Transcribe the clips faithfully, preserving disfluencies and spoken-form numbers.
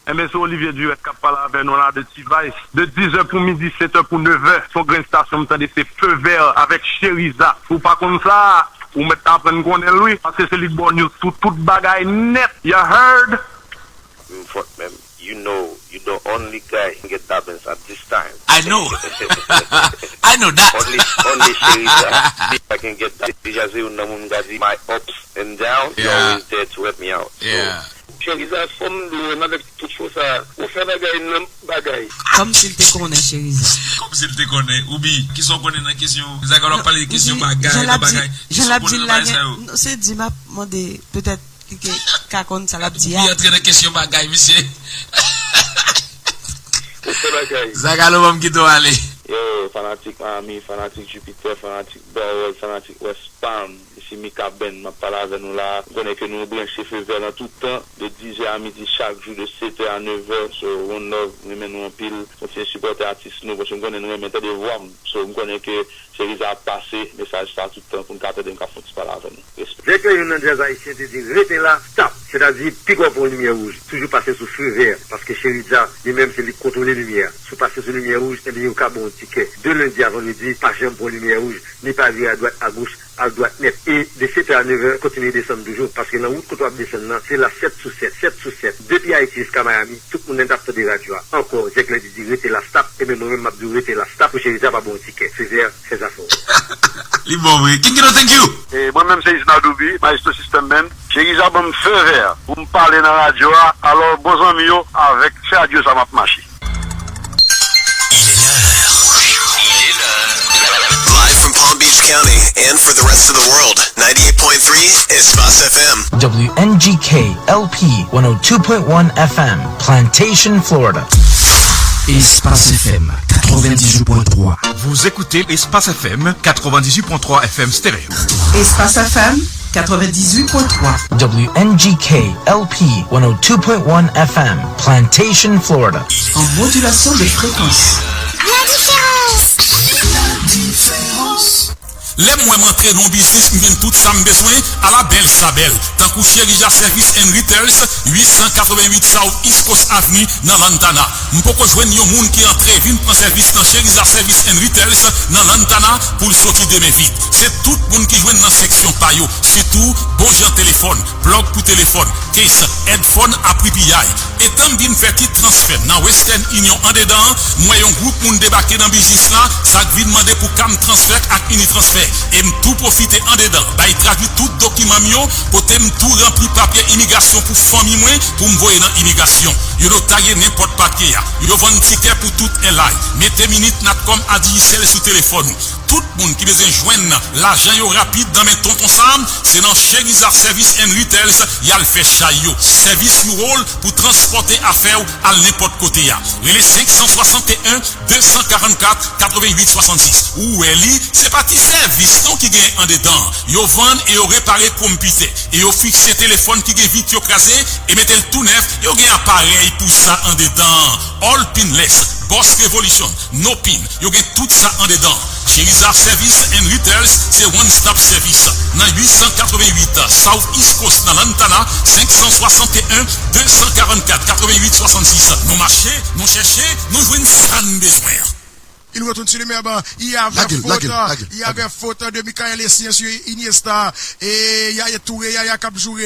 Enben, se Olivier Durette k ap pale avè nou la de T-Vice. De dizè pou midi, setè pou nevè, se yon grenn estasyon m tande, se Feu Vert avèk Cheriza. Si w pa konn sa, ou mèt aprann konnen l, wi, paske se li k ba w news sou tout bagay nèt. You heard? M fòt menm. You know, you the only guy can get Dabens at this time. I know. I know that. Only, only Cheriza. I can get that. Deja se youn nan moun m ka di my ups and down. You Yeah. Always there to help me out. So, Yeah. Cheriza, fò m di w, menm avèk tout fo sa, ou fè bagay nan bagay. Kòmsi l te konnen Cheriza. Kòmsi l te konnen. Ou bi, kisa w konnen nan kesyon? Zagal ap pale de kesyon bagay, Jan l nan ap di, bagay. jan l ap di l la gen. Non, se di m ap mande, petèt, li ke ka konn sa l ap di Ou bi a. Antre nan kesyon bagay, misye. Ou fè bagay. Zagal ou ban m kite w ale. Yo, fanatik Miami, fanatik Jupiter, fanatik Bawol, fanatik West Palm, isi Mika Ben, m ap pale avè nou la. M konnen ke nou branche Feu Vert nan tout tan, de dizè a midi chak jou, de setè a nevè. So, one love, m renmen nou anpil. Kontinye sipòte atis nou, paske m konnen nou renmen tande vwa m. So, m konnen ke Cheriza ap pase mesaj sa tout tan pou n ka tande m k ap fè yon ti pale avè nou. Respè. Direktè youn nan djaz ayisyen te di rete la, stop! Sètadi, piga w pran limyè wouj, toujou pase sou Feu Vert, paske Cheriza, li menm, se li k kontwole limyè a. Si w pase sou limyè wouj, ebyen, yo ka ba w yon tikè. De lendi a vandredi, pa janm pran limyè wouj, ni pa vire adwat, agoch, al dwat nèt. E de setè a nevè, kontinye desann toujou, paske nan wout kote w ap desann nan, se la sèt sou sèt, sèt sou sèt. Depi Ayiti jiska Miami, tout moun nèt ap tande radyo a. Ankò, Zèk Lèdi di rete la, stop, ebyen, mwen menm, m ap di w rete la, stop, pou Cheriza pa ba w yon tikè. Feu Vert, fè zafè w. Li bon vre. King Kino, thank you. E mwen menm se Isna Doubi, Maestro System Band. Cheriza ban m feu vert pou m pale nan radyo a, alò bon zanmi yo, avèk se radyo sa m ap mache. Live from Palm Beach County and for the rest of the world, ninety-eight point three Espace F M. W N G K L P one oh two point one F M, Plantation, Florida. Espace F M quatre-vingt-dix-huit point trois. Vous écoutez Espace F M quatre-vingt-dix-huit point trois F M stéréo. Espace F M quatre-vingt-dix-huit point trois. W N G K L P one oh two point one F M, Plantation, Florida. En modulation de fréquence. La différence. Lè m wè m antre nan yon biznis, m jwenn tout sa m bezwen, ala bèl sa bèl. Tankou Cheriza Service and Retails, uit san katrevenn uit South East Coast Avenue, nan Lantana. M poko jwenn yon moun ki antre vin pran sèvis nan Cheriza Service and Retails nan Lantana pou l soti demen vit. Se tout moun ki jwenn nan seksyon pa yo, sitou bon jan telefòn, plòg pou telefòn, case, headphone a pri piyay. Etan m vin fè ti transfè m nan Western Union andedan an, m wè yon gwoup moun debake nan biznis la, sa k vin mande pou ka m transfè ak Unitransfer. E m tou pwofite andedan, bay tradui tout dokiman m yo, kote m tou ranpli papye imigrasyon pou fanmi mwen, pou m voye nan imigrasyon. Yo notarye nenpòt papye a. Yo vann tikè pou tout airline. Mete Minit Natcom a Digicel sou telefòn ou. Tout moun ki bezwen jwenn lajan yo rapid nan men tonton Sam, se nan Cheriza Service and Retails y al fè chay yo. Sèvis U-Haul pou transpòte afè w al nenpòt kote a. Rele senk san swasanteyen, de san karannkat, katreventuit swasannsis. Ou wè li, se pa ti sèvis non ki gen andedan. Yo vann e yo repare konpitè. E yo fikse telefòn ki gen vit yo kraze e mete l tou nèf, yo gen aparèy pou sa andedan. All Pinless, Boss Revolution, No Pin, yo gen tout sa andedan. Cheriza Service and Retails se one stop service. Nan uit san katreventuit South East Coast nan Lantana, senk san swasanteyen, de san karannkat, katreventuit swasannsis. Nou mache, nou chèche, nou jwenn sa n bezwen an. Il retourne sur le mèb. Il y avait faute. Il y avait faute de Michael Essien sur Iniesta. E Yaya Touré, Yaya k ap joure.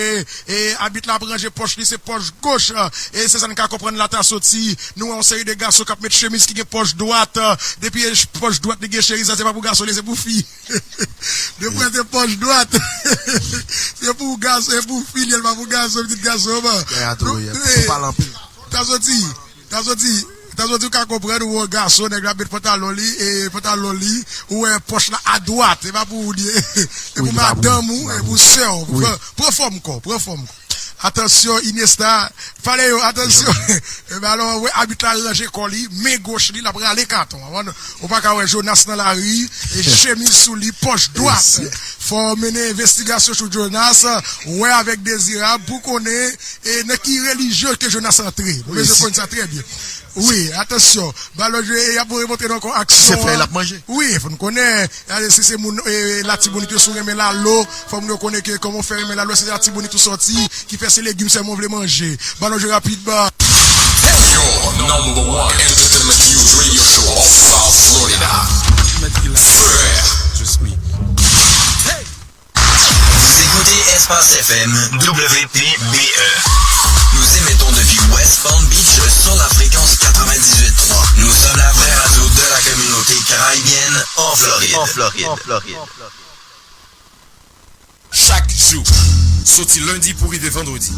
E abit la ap ranje pòch li, se pòch goch. E se sa n ka konprann la ta soti. Nou wè yon seri de gason k ap met chemiz ki gen pòch dwat. Depi pòch dwat li gen Cheriza, se pa pou gason li, se pou fi. Depi se pòch dwat. Se pou gason, se pou fi li, se pa pou gason, pitit gason. Yaya Touré, ou pale anpil. Ta soti. Ta soti, ta soti ou ka konprann ou wè yon gason, nèg la met pantalon li, e pantalon li, ou wè pòch la adwat, e pa pou ou li ye, e pou madanm ou, e pou sè w. Pran, pran fòm kò, pran fòm kò. Atansyon, Iniesta, pale yo, atansyon. Ebyen alò, wè abit la ranje kò li, men goch li, l ap rale katon. Ou pa ka wè Jonas nan lari, e chemiz sou li, pòch dwat. Fò w mennen envestigasyon sou Jonas, wè avèk Dezirab, pou konnen E nan ki relijyon ke Jonas antre? Nou bezwen konn sa trè byen. Wi, atansyon. Balon jwe e y ap remontre nou ankò aksyon an. Si se fèy l ap manje. Wi, fò n konnen. Si se moun Latibonit yo, si w renmen lalo, fò moun yo konnen ke kòman w fè renmen lalo, se Latibonit ou sòti, ki fè se legim sèlman w vle manje. Balon jwe rapidman. Number one entertainment news radio show of South Florida. Feu Vert. Just me. Vous écoutez Espace F M W P B E. Nous émettons depuis West Palm Beach sur la fréquence quatre-vingt-dix-huit trois. Nous sommes la vraie radio de la communauté caribéenne en Floride. En Floride. Chak jou, soti lendi pou rive vandredi,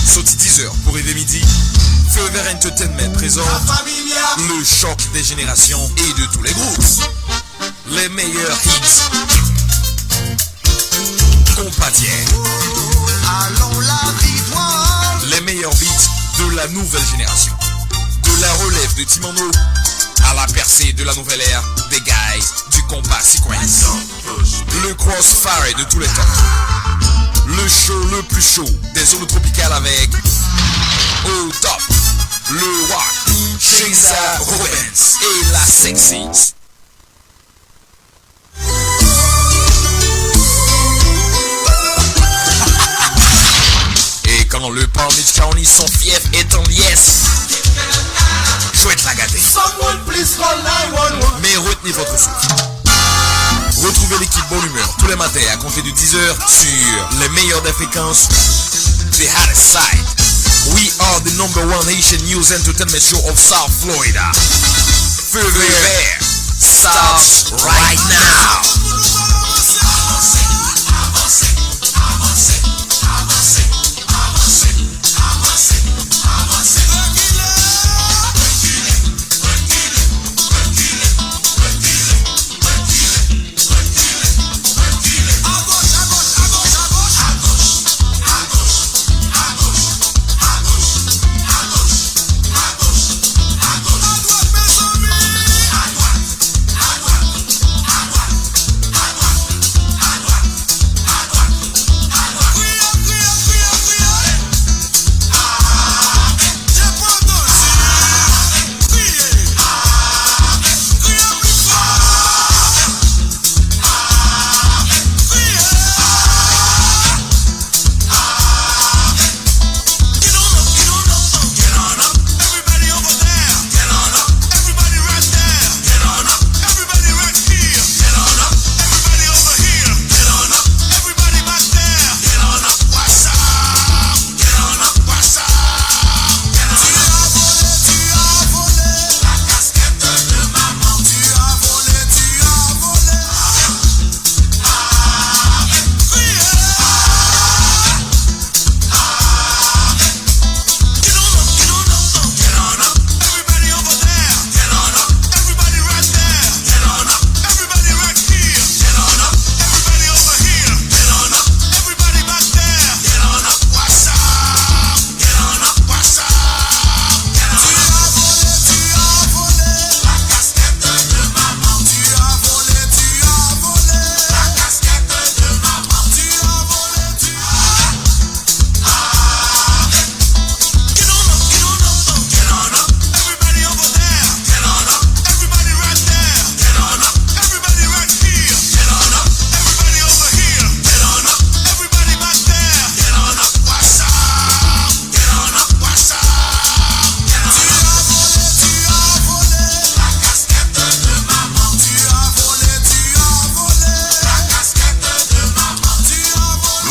soti dizè pou rive midi, Feu Vert Entertainment présente le choc des générations et de tous les groupes. Les meilleurs hits. Konpa dyè. Les meilleurs beats de la nouvelle génération. De la relève de Ti Manno à la percée de la nouvelle ère des guys du compas sequence. Le crossfire de tous les temps. Le show le plus chaud des zones tropicales avec au top le rock, Cheriza Robbins et la sexy. Et quand le Palm Beach County, son fief, est en liesse, chouette la gâté. Someone please call nine one one. Mais retenez votre souffle. Retrouvez l'équipe Bonne Humeur tous les matins à compter de dix heures sur les meilleures des fréquences, The Hottest Side. We are the number one Haitian news entertainment show of South Florida. Feu Vert starts right now.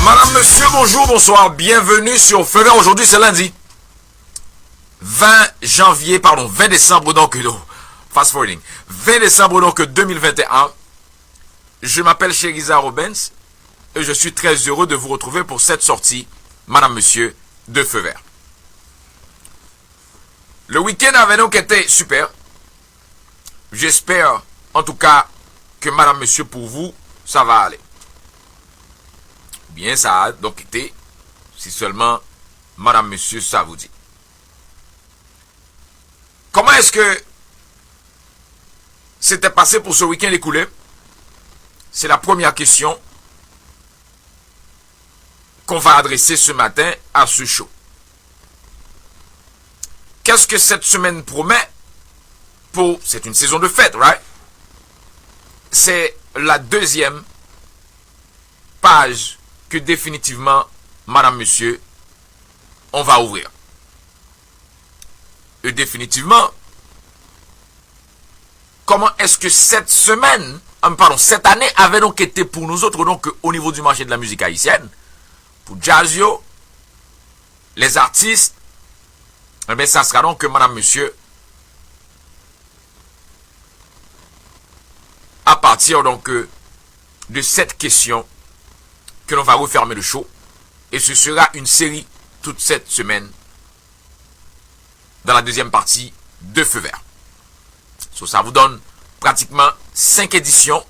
Madame, monsieur, bonjour, bonsoir, bienvenue sur Feu Vert. Aujourd'hui, c'est lundi vingt janvier, pardon, vingt décembre, donc, non, fast forwarding, vingt décembre, donc, deux mille vingt et un. Je m'appelle Cheriza Robbins et je suis très heureux de vous retrouver pour cette sortie, madame, monsieur, de Feu Vert. Le week-end avait donc été super. J'espère, en tout cas, que madame, monsieur, pour vous, ça va aller. Bien, ça a donc été, si seulement, madame, monsieur, ça vous dit. Comment est-ce que c'était passé pour ce week-end écoulé? C'est la première question qu'on va adresser ce matin à ce show. Qu'est-ce que cette semaine promet pour, c'est une saison de fête, right? C'est la deuxième page que définitivement, madame, monsieur, on va ouvrir. Et définitivement, comment est-ce que cette semaine, ah, pardon, cette année avait donc été pour nous autres, donc au niveau du marché de la musique haïtienne, pour jazz yo, les artistes, eh bien, ça sera donc, madame, monsieur, à partir donc euh, de cette question que l'on va refermer le show. Et ce sera une série toute cette semaine dans la deuxième partie de Feu Vert. So, ça vous donne pratiquement cinq éditions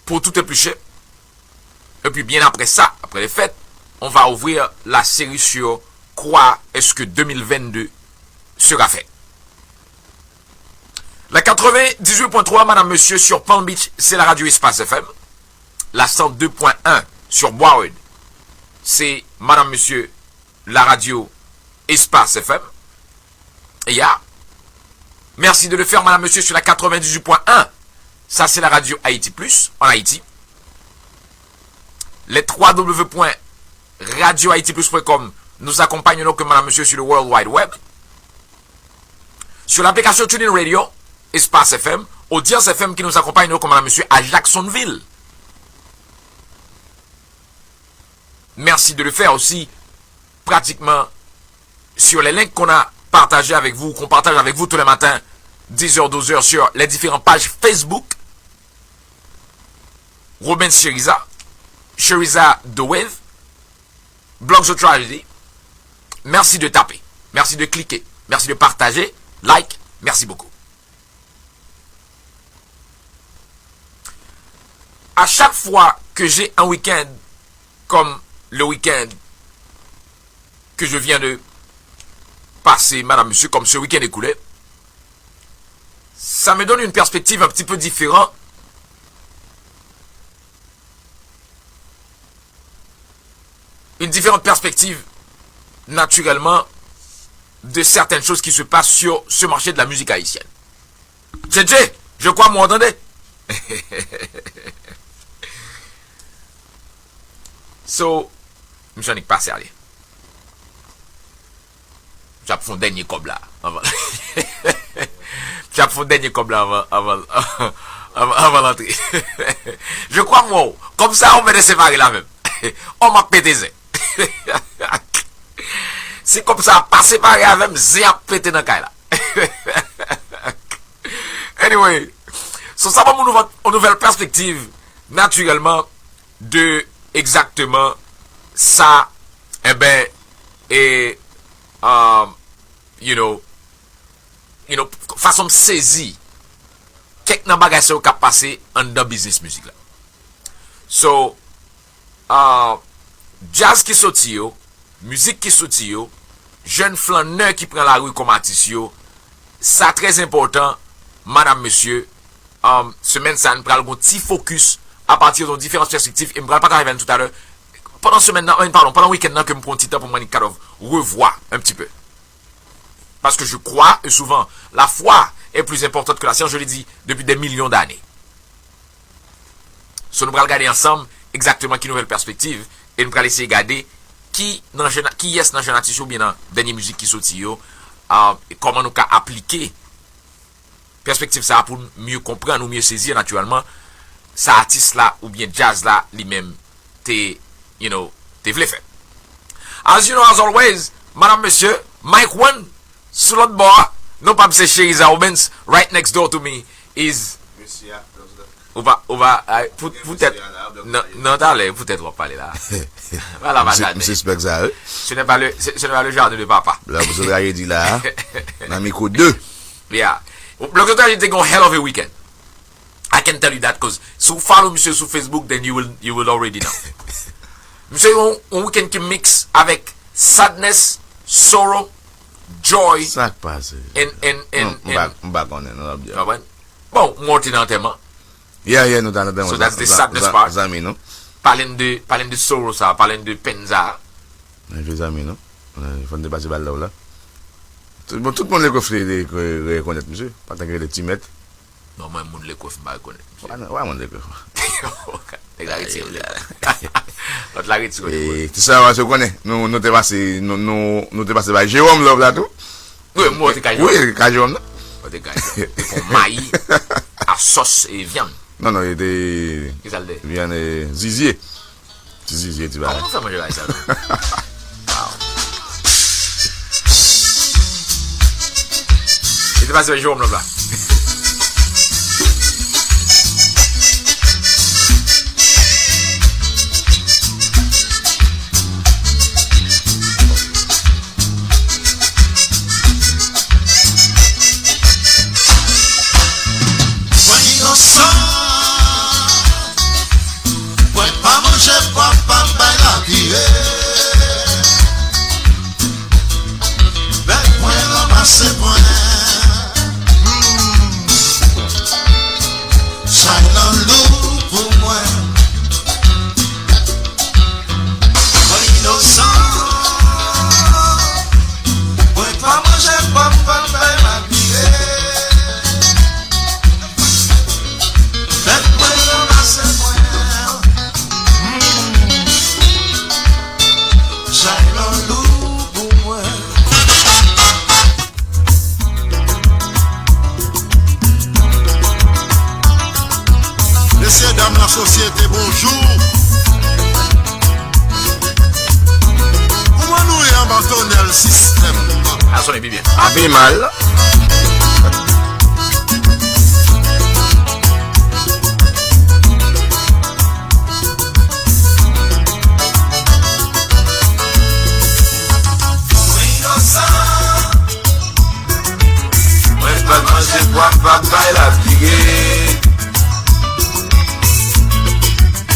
pour tout éplucher. Et puis bien après ça, après les fêtes, on va ouvrir la série sur quoi est-ce que deux mille vingt-deux sera fait. La quatre-vingt-dix-huit point trois, madame, monsieur, sur Palm Beach, c'est la radio Espace F M. La cent deux point un sur Broward, c'est madame, monsieur, la radio Espace F M. Et ya, merci de le faire, madame, monsieur, sur la quatre-vingt-dix-huit point un. Ça, c'est la radio Haïti Plus, en Haïti. Les trois W point radio haïti plus point com nous accompagnent donc, madame, monsieur, sur le World Wide Web. Sur l'application TuneIn Radio, Espace F M, Audience F M qui nous accompagne donc, madame, monsieur, à Jacksonville. Merci de le faire aussi, pratiquement sur les links qu'on a partagés avec vous, qu'on partage avec vous tous les matins, dix heures, douze heures, sur les différentes pages Facebook. Robens Cheriza, Cheriza The Wave, Blog The Tragedy. Merci de taper, merci de cliquer, merci de partager, like, merci beaucoup. À chaque fois que j'ai un week-end comme le week-end que je viens de passer, madame, monsieur, comme ce week-end écoulé, ça me donne une perspective un petit peu différente, une différente perspective, naturellement, de certaines choses qui se passent sur ce marché de la musique haïtienne. Djedje, je crois m wè w, tande. So, misye annik pase ale. Misye ap fè yon dènye kòb la anvan. Misye ap fè yon dènye kòb la anvan, anvan, anvan, anvan l antre. Je crois m wè w. Kòb sa, ou mèt separe l avè m. Ò, m ap pete zen. Si kòb sa pa separe avè m, zen ap pete nan kay la. Anyway, so sa ban m yon nouvo, yon nouvèl pèspektiv, natirèlman, de egzakteman sa, enben, e, um, you know, you know, fason m sezi kèk nan bagay sa yo k ap pase anndan biznis mizik la. So, uh, djaz ki soti yo, mizik ki soti yo, jèn flannè ki pran lari kòm atis yo, sa trè enpòtan, madam, mesye, um, semèn sa a, n pral gon ti fokis apati de diferans pèspektiv, e m pral pataje avè nou talè, pandan semèn nan, padon, pandan wikenn nan, ke m pran ti tan pou mwen, kind of, revwa un petit peu. Parce que je crois, et souvent, la foi est plus importante que la science, je l'ai dit depuis des millions d'années. So, nou pral gade ansanm egzakteman ki nouvèl pèspektiv, e nou pral eseye gade ki nan jèn, kiyès nan jèn atis yo, oubyen nan dènye mizik ki soti yo, a, e kòman nou ka aplike pèspektiv sa a pou n mye konprann ou mye sezi, natirèlman, sa atis la oubyen djaz la li menm te, you know, te vle fè. As you know, as always, madam, mesye, Mike One, sou lòt bò a, non pa m se Cheriza Obens, right next door to me is Mesye a, Blòk Zòt. Ou pa, ou pa, ay, pou, poutèt, non, non, talè, poutèt w ap pale la. Voilà, va. Misye, misye suspèk sa, wi. Ce n'est pas le, ce, ce n'est pas le jardin de papa. Blòk Zòt, a di la, nan mikwo de. Yeah. Blòk Zòt, a di te gon hell of a weekend. I can tell you that, 'cause si w follow misye sou Facebook, then you will, you will already know. Misye yon, yon weekend ki mix avèk sadness, sorrow, joy, sa k pase? And, and, and, non, m pa, and, m pa konnen, non, l ap di. Konprann? Bon, m wè w te nan antèman. Yeah, yeah, nou te nan antèman. So that's the sadness part. Zanmi nou. Pale n de, pale n de sorrow sa, pale n de penn sa. Mwen vye zanmi nou. Fò n te pase ba l love la. Tout, bon, tout moun Lekwèf te, te rekonèt misye, antanke le ti mèt. Non, mwen, moun Lekwèf, m pa rekonèt misye. Wa, wa, moun Lekwèf. Nèg la retire l. Lòt la retire l. E, ti sa, wa, se w konnen. Nou, nou te pase, nou, nou, nou te pase bay Jewòm love la tou. Wi, mwen te kay Jewòm. Wi, kay Jewòm nan. Mwen te kay Jewòm. Te fon mayi. a sòs e vyann. Non, non, e te... Ki sa l te? Vyann e zizye. Ti zizye, ti bagay. Kòman nou fè manje bagay sa, non? Wow. Li te pase wè Jewòm lòt la. Mwen inosan, mwen pa manje pwa pa bay la pire. Bèt mwen ranmase mwen. Hmm. Chay lan lou pou mwen. Mwen inosan. Mwen pa manje pwa pa bay la pire. Bèt mwen ranmase mwen. Hmm. Chay lan lou pou mwen. Mesye dam lasosyete, bonjou. Kouman nou ye anba tonèl sistèm nan? A sonnen pi byen. A pi mal. Mwen inosan. Mwen pa manje pwa pa bay la pire.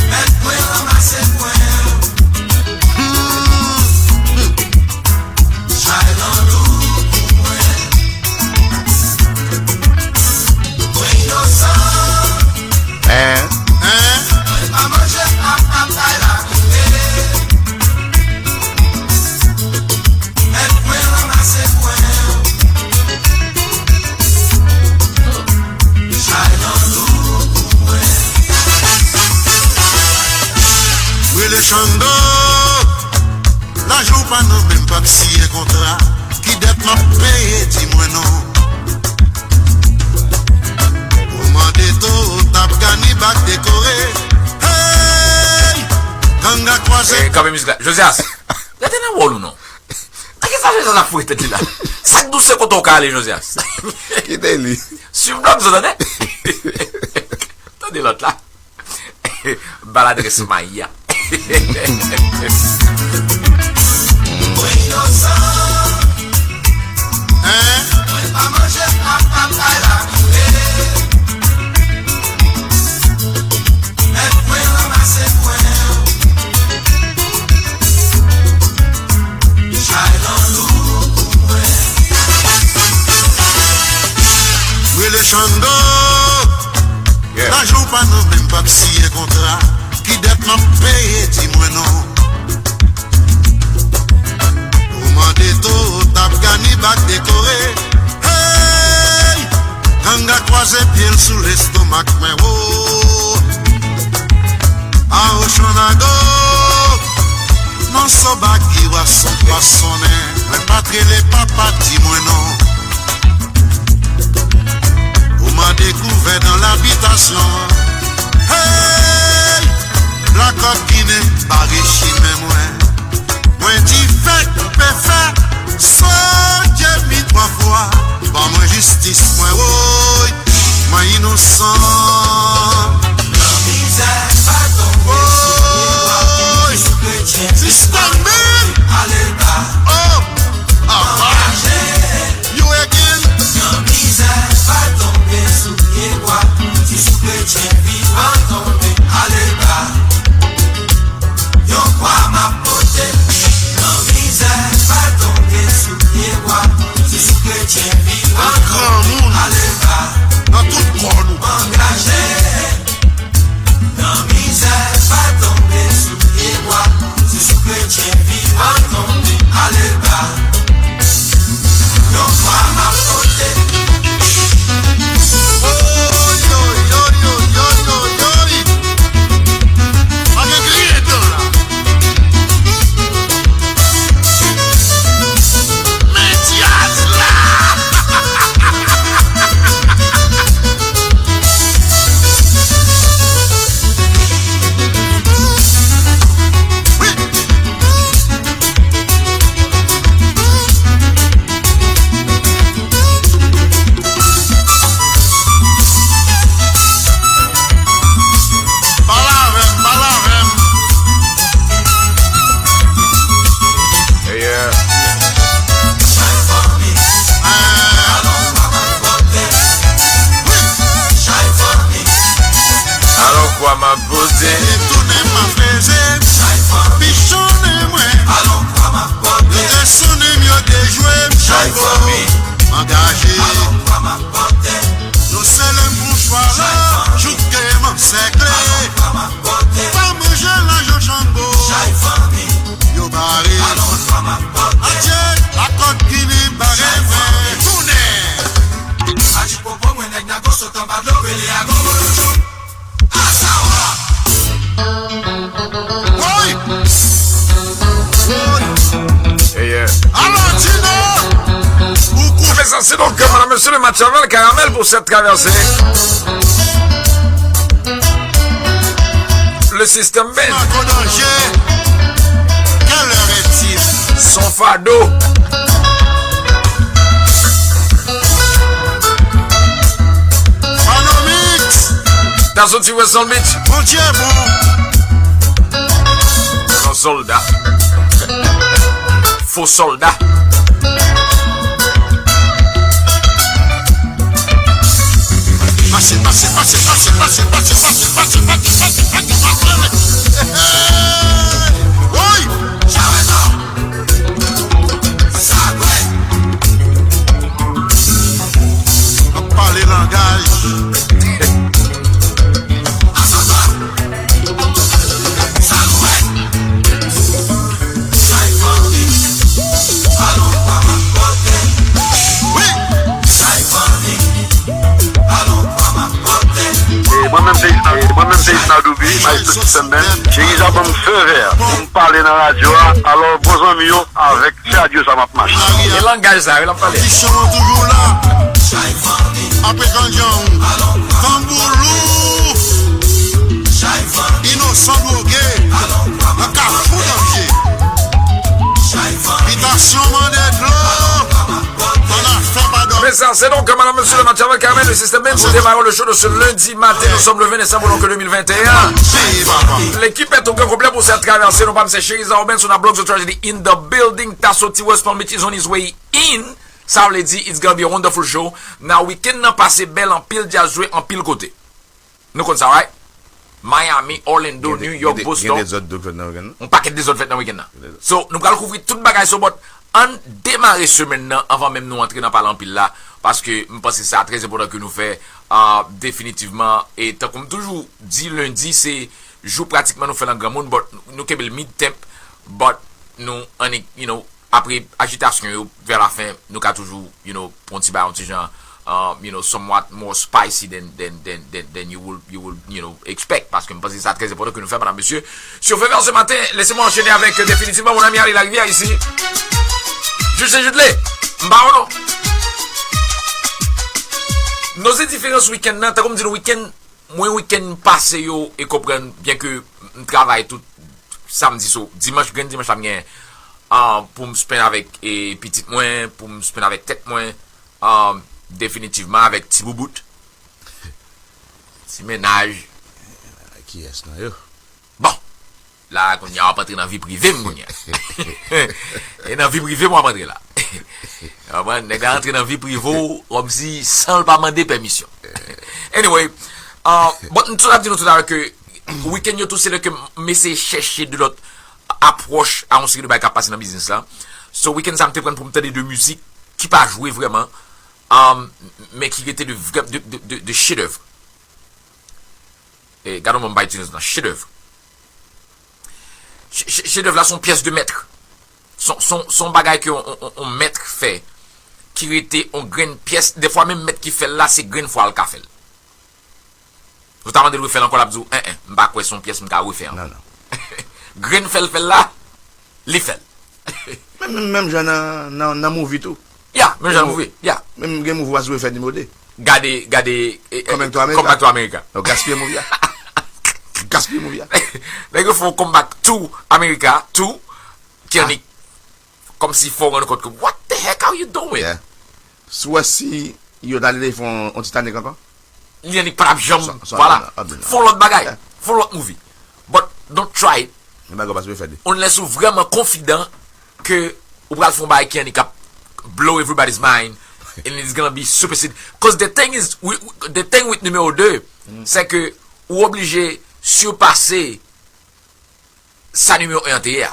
Mèt mwen ranmase mwen. Chay lan lou pou mwen. Mwen inosan. Hein? Hein? Mwen pa manje pwa pa bay la pire. Mèt mwen ranmase mwen. Chay lan lou pou mwen. Rele Chango. Lajan w pa nan men m, p ap siyen kontra. Ki dèt m ap peye, di mwen non. Ou mande to, tap ganibak dekore. Hey! Ganga kwaze. Eh, kanpe mizik la. Josias, rete nan wòl ou non. Nan ki sa Josias ap foure tèt li la? Sa k douse kote w ka ale, Josias? Kite li. Swiv blòk zo, tande. Tande lòt la. Baladrès Maya. Mwen inosan. Hein? Mwen pa manje pwa pa bay la pire. Mèt mwen ranmase mwen. Chay lan lou pou mwen. Rele Chango. Yeah. Lajan w pa nan men m, p ap siyen kontra. Ki dèt m ap peye, di mwen non. Ou mande to, tap ganibak dekore. Hey! Ganga kwaze pye l sou lestomak mwen, wo. A Ochanago. Manso bagi wa son pa sonnen. Mwen pa t rele papa, di mwen non. Ou mande kouvè nan labitasyon. Hey! Blakòt Ginen bare chimen mwen. Mwen di fèk pe fè. Sodje mi twa fwa. Ban mwen jistis mwen, woy. Mwen inosan. Nan mizè, pa tonbe sou pye bwa, sou kretyen. Sistèm bi. Ale ba. Oh! Angaje. You again. Nan mizè, pa tonbe sou pye bwa. Ti sou kretyen, vi pa tonbe. Ale ba. Yon kwa m ap pote. Nan mizè, pa tonbe sou pye bwa. Ti sou kretyen, vi pa tonbe. Granmoun. Ale ba. Nan tout kò nou. Alon kwa m ap pote. Tounen m ap leve. Pichonnen mwen. Yo desann m, yo dejwe m. Chay fò m angaje. Nou sele mouchwa la, jouk ke m ansèkle. Pa manje lajan chango. Yo bare. Adye, lakòt ginen bare mwen. Tounen. Aji popo mwen nèg Nago sot anba dlo rele Ago Molocho. Asawa. Woy. Woy. Hey, yeah. Alon Tino. Ou kou. Mesdames, c'est donc, euh, madame, monsieur, le match avec Caramel pour cette traversée. Le système band. Marco Danger. Quelle heure est-il? Son fado. Panomix. Tasso T West Long Beach. Bondye bon. Non, sòlda. Fo sòlda. Pase, pase, pase. Woy! Sa dwe. Ap pale langaj. E mwen menm se Isna, e mwen menm se Isna Doubi, maestro System Band. Cheriza ban m feu vert pou m pale nan radyo a. Alò, bon zanmi yo, avèk se adyo sa m ap mache. E langaj sa yo l ap pale. Ti chan toujou la. Apre granjan, tanbou lou. Inosan dwoge. Nan kafou danje. Bitasyon mande dlo. Ann afè pa dòmi. Mesdames, c'est donc, madame, monsieur, le match avec Caramel, le système band pour démarrer le show de ce lundi matin. Nous sommes le vingt décembre, donc, deux mille vingt et un. L'équipe est au grand complet pour cette traversée. Nou pa m se Cheriza Oben, sou na Blog The Tragedy in the building. Tasso T West Long Beach is on his way in. Sa vle di, it's gonna be a wonderful show. Nan weekend nan pase bèl, anpil djaz jwe, anpil kote. Nou konn sa, right? Miami, Orlando, New York, Boston. Gen dezòd tou fèt nan weekend nan. Yon pakèt dezòd fèt nan weekend nan. So, nou pral kouvri tout bagay so, but ann demare semèn nan anvan menm nou antre nan pale anpil la, paske m panse sa trè enpòtan ke nou fè, ah, definitivman. E tankou m toujou di, lendi se jou pratikman nou fè l an granmoun, but nou kenbe l mid-temp, but nou annik, you know, apre ajitasyon yo, vè la fen, nou ka toujou, you know, pran ti bagay, yon ti jan, um, you know, somewhat more spicy than, than, than, than, than you will, you will, you know, expect. Paske m panse sa trè enpòtan ke nou fè, madam, mesye. Sur Feu Vert ce matin, laissez-moi enchaîner avec, euh, définitivement mon ami Harry Larivière ici. Juge, se Jude Lé. M pa wè non. Nos diferans weekend nan, tankou m di nou weekend, mwen weekend pase yo e konprann, byen ke m travay tout samdi, so, dimanch, grenn dimanch la m genyen, ah, pou m spend avèk, e, pitit mwen, pou m spend avèk tèt mwen, ah, definitivman avèk ti boubout. Ti mennaj. Kiyès nan yo? Bon, la, kounye a, w ap antre nan vi prive m kounye a. E nan vi prive m w ap antre la. Ou konprann? Nèg la antre nan vi prive w kòmsi san l pa mande pèmisyon. Anyway, uh, bon, m sot ap di nou toutalè ke weekend yo tou se lè ke m eseye chèche de lòt apwòch a yon seri de bagay k ap pase nan biznis la. So, weekend sa m te pran pou m tande de mizik ki pa jwe vrèman, um, men ki rete de vrè, de, de, de, de chedèv. E, gade yon mo m pa itilize nan chedèv. Che-, che-, chedèv la se yon pyès de mèt. Se yon, se yon, se yon bagay ke yon, yon, yon, yon mèt fè, ki rete yon grenn pyès. Defwa menm mèt ki fè l la, se grenn fwa l ka fè l. Ou ta mande l refè l ankò, l ap di w, en, en, m pa kwè se yon pyès m ka refè ankò. Non, non. Grenn fè l fè l la, li fè l. Menm, menm, menm jan nan, nan, nan movie tou. Ya, menm jan nan movie, ya. Menm gen movie w pa sipoze fè nimewo de. Gade, gade, e, e, Coming to America. Coming to America. Non, gaspiye movie a. Gaspiye movie a. Nèg yo fè yon Coming to America tou, ki annik, kòmsi fè w rann kont ke, what the heck are you doing? Yeah. Si w wè si yo ta leve fè yon, yon Titanic ankò? Li annik pa t ap janm, vwala. Fè yon lòt bagay. Yeah. Fè yon lòt movie. But don't try it. Yon bagay w pa sipoze fè de. Unless ou vrèman konfidan ke ou pral fè yon bagay ki annik ap blow everybody's mind, and it's gonna be supersede. Cause the thing is, we, we- the thing with nimewo de, se ke ou oblije sipase sa nimewo en an te ye a.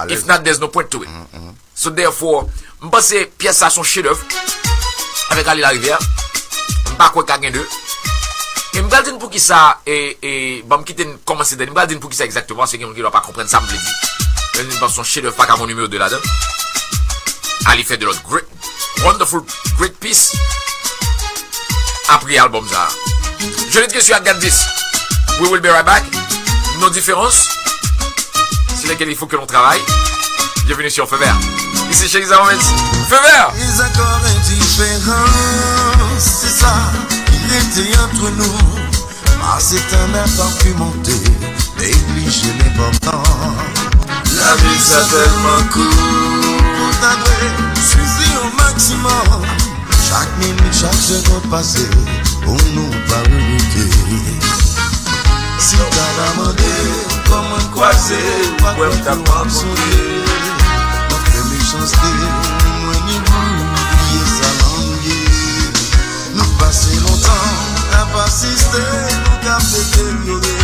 If not, there's no point to it. So therefore, m panse pyès sa se yon chedèv avèk Ali Larivière. M pa kwè ka gen de. E m pral di n poukisa, e, e, bon, m kite n kòmanse, m pral di n poukisa egzakteman, se gen moun ki pa konprann sa m vle di. Men m panse se yon chedèv pa ka gen nimewo de ladan. Ali fè de lòt great, wonderful, great piece. Apre album sa. Je le dis, je suis à Gandis. We will be right back. Nos différences, sur lesquelles il faut que l'on travaille. Bienvenue sur Feu Vert. Ici Chériza Moments. Feu Vert! Les accords indifférents, c'est ça qui était entre nous. Pase tan ap akimonte, neglije lenpòtan. Lavi sa tèlman kout. Ou ta dwe sezi o maksimòm chak minit, chak segond pase pou nou pa regrete. Si w ta va mande kòman n kwaze, ou pa kwè m t ap rankontre. Nan fè mechanste, mwen ni ou, bliye sa lan nou ye. Nou pase lontan ap asiste, nou ka deteryore.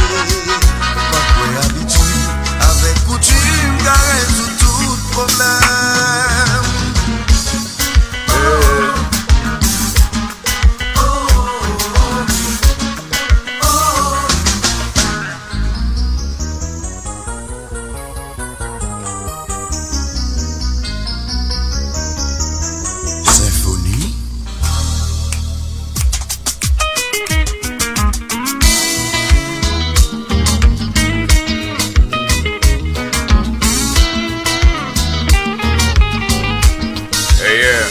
Pa kwè abitid avèk koutim ka rezoud tout pwoblèm. Senfoni. Hey, yeah.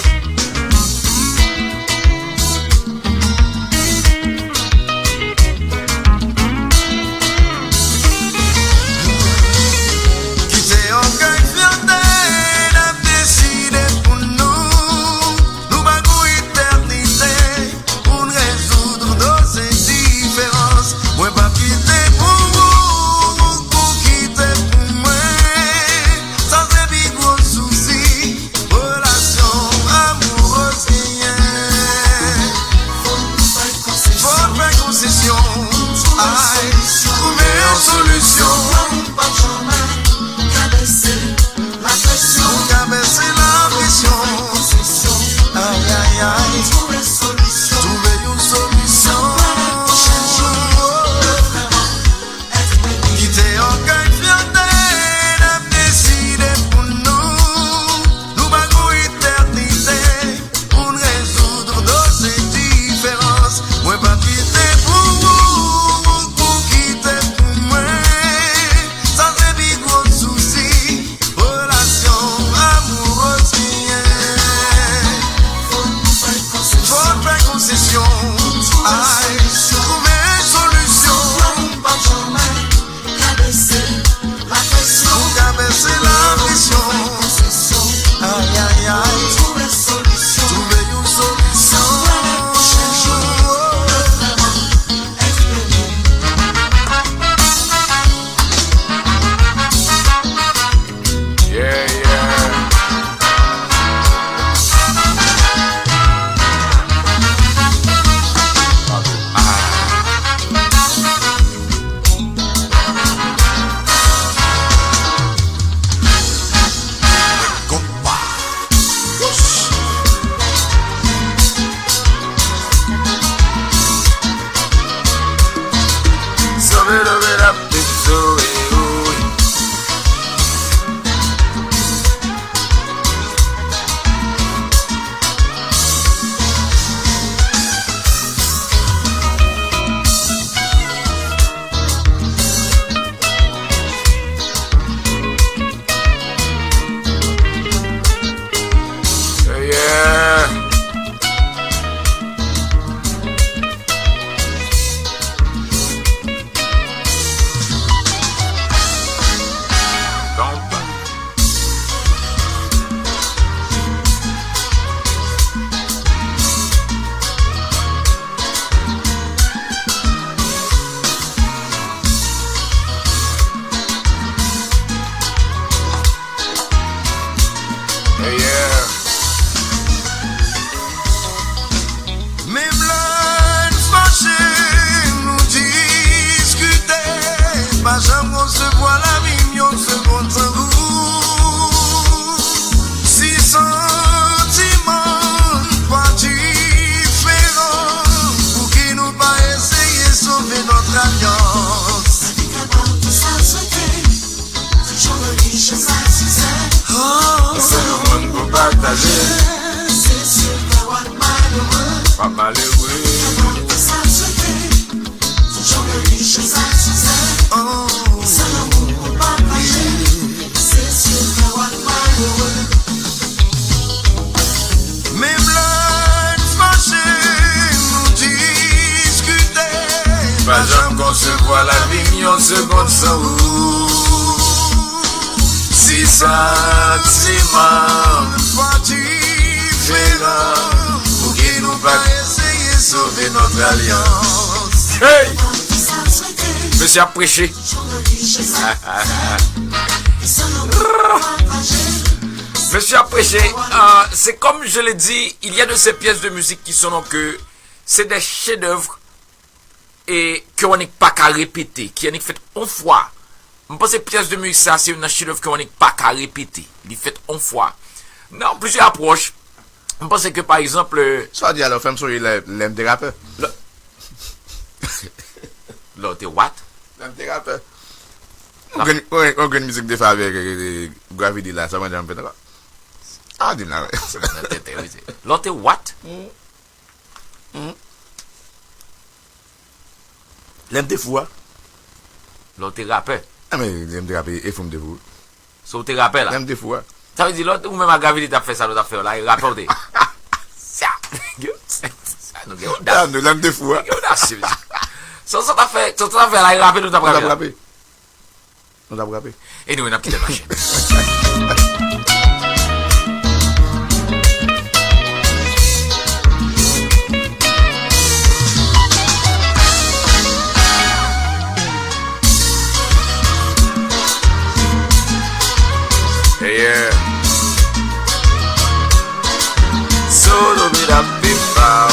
Kite ògèy, fyète n ap deside pou nou. Nou pa gon etènite pou n rezoud nos indiferans. Mwen p ap kite pou ou, ou kite pou mwen. Sa se pi gwo sousi relasyon. W ap malere. Menm lè n fache, nou diskite. Pa janm konsevwa lavi m yon segonn san ou. Si santiman pa diferan, pouki nou pa eseye sove notre alliance? Hey! Mesye ap preche. Mesye ap preche. Euh, c'est comme je l'ai dit, il y a de ces pièces de musique qui sont donc, euh, c'est des chefs-d'œuvre e ke w annik pa ka repete, ki annik fèt on fwa. M panse pyès de mizik sa se youn nan chedèv ke w annik pa ka repete. Li fèt on fwa. Nan plizyè apwòch, m panse ke pa egzanp, euh, Sa w di a la, w fè m sonje lè, lè m te rapè. Lè, lè w te what? Lè m te rapè. On grenn, on, on grenn mizik m te fè avèk, euh, Gravity la, sa mwen janm fèt ankò. A, di m la, wè. Nan tèt, wi, se. Lè w te what? Lè m te fou a. Lè w te rapè. A, men, lè m te rapè, e fou m te fou. So w te rapè la. Lè m te fou a. Sa vle di, lè w, ou menm ak Gravity t ap fè sa nou t ap fè yo la, e rapè w te. Sa, sa, nou gen odas. Lè m te fou a. Nou gen odas, mesye. So, sa w t ap fè, so, sa w t ap fè la, e rapè nou t ap rapè la. Rapè. Nou t ap rape. Anyway, n ap kite l mache. Yeah. Solo vida pipa.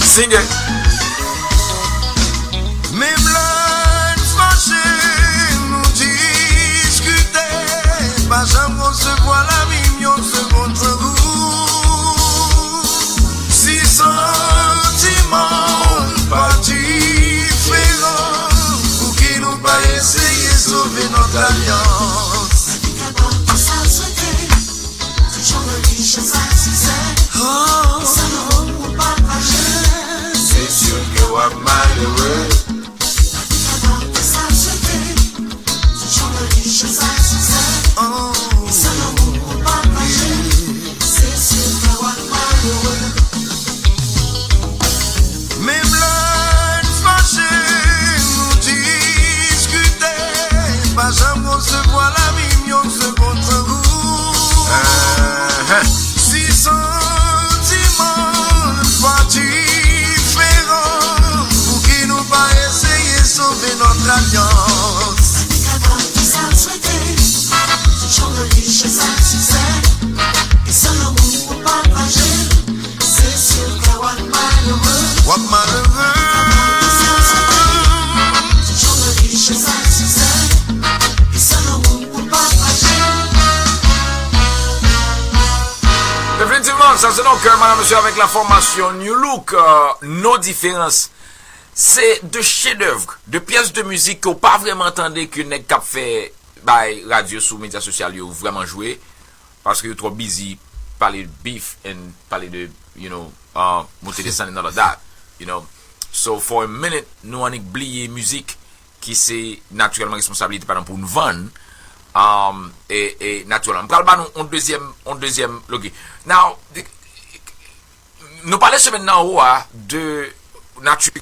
Sing it. Menm lè n fache, nou diskite, pa janm resevwa lavi m yon segonn san ou. Si santiman pa diferan, pouki nou pa eseye sove notre alliance? Sa ki ka ba ou sa w swete. Toujou nan richès ak siksè. San lanmou ou pataje. Se si ke w ap malere. Lavi ka ba ou sa w swete. Toujou nan richès ak siksè. San lanmou ou pataje. Se si ke w ap malere. Menm lè n fache, nou diskite, pa janm resevwa lavi m yon segonn san ou. Si santiman pa diferan, pouki nou pa eseye sove notre alliance? Lavi ka ba ou sa w swete. Toujou nan richès ak siksè. E san lanmou ou pataje. Se si w kwè w ap malere. W ap malere. Toujou nan richès ak siksè. E san lanmou ou pataje. Definitivman, sa se donk, euh, madame, monsieur, avec la formation New Look, euh, No Diferans. Se de chedèv, de pyès de mizik ke w pa vrèman tande ke nèg k ap fè bay radyo sou medya sosyal yo vrèman jwe. Paske yo twò busy pale de beef and pale de, you know, uh, moute desann and all of that, you know. So, for a minute, nou annik bliye mizik ki se natirèlman responsablite pa nou pou n vann, um, e, e natirèlman. M pral ba nou on dezyèm, on dezyèm loge. Now, the, Nou pale semèn nan anwo a de nati,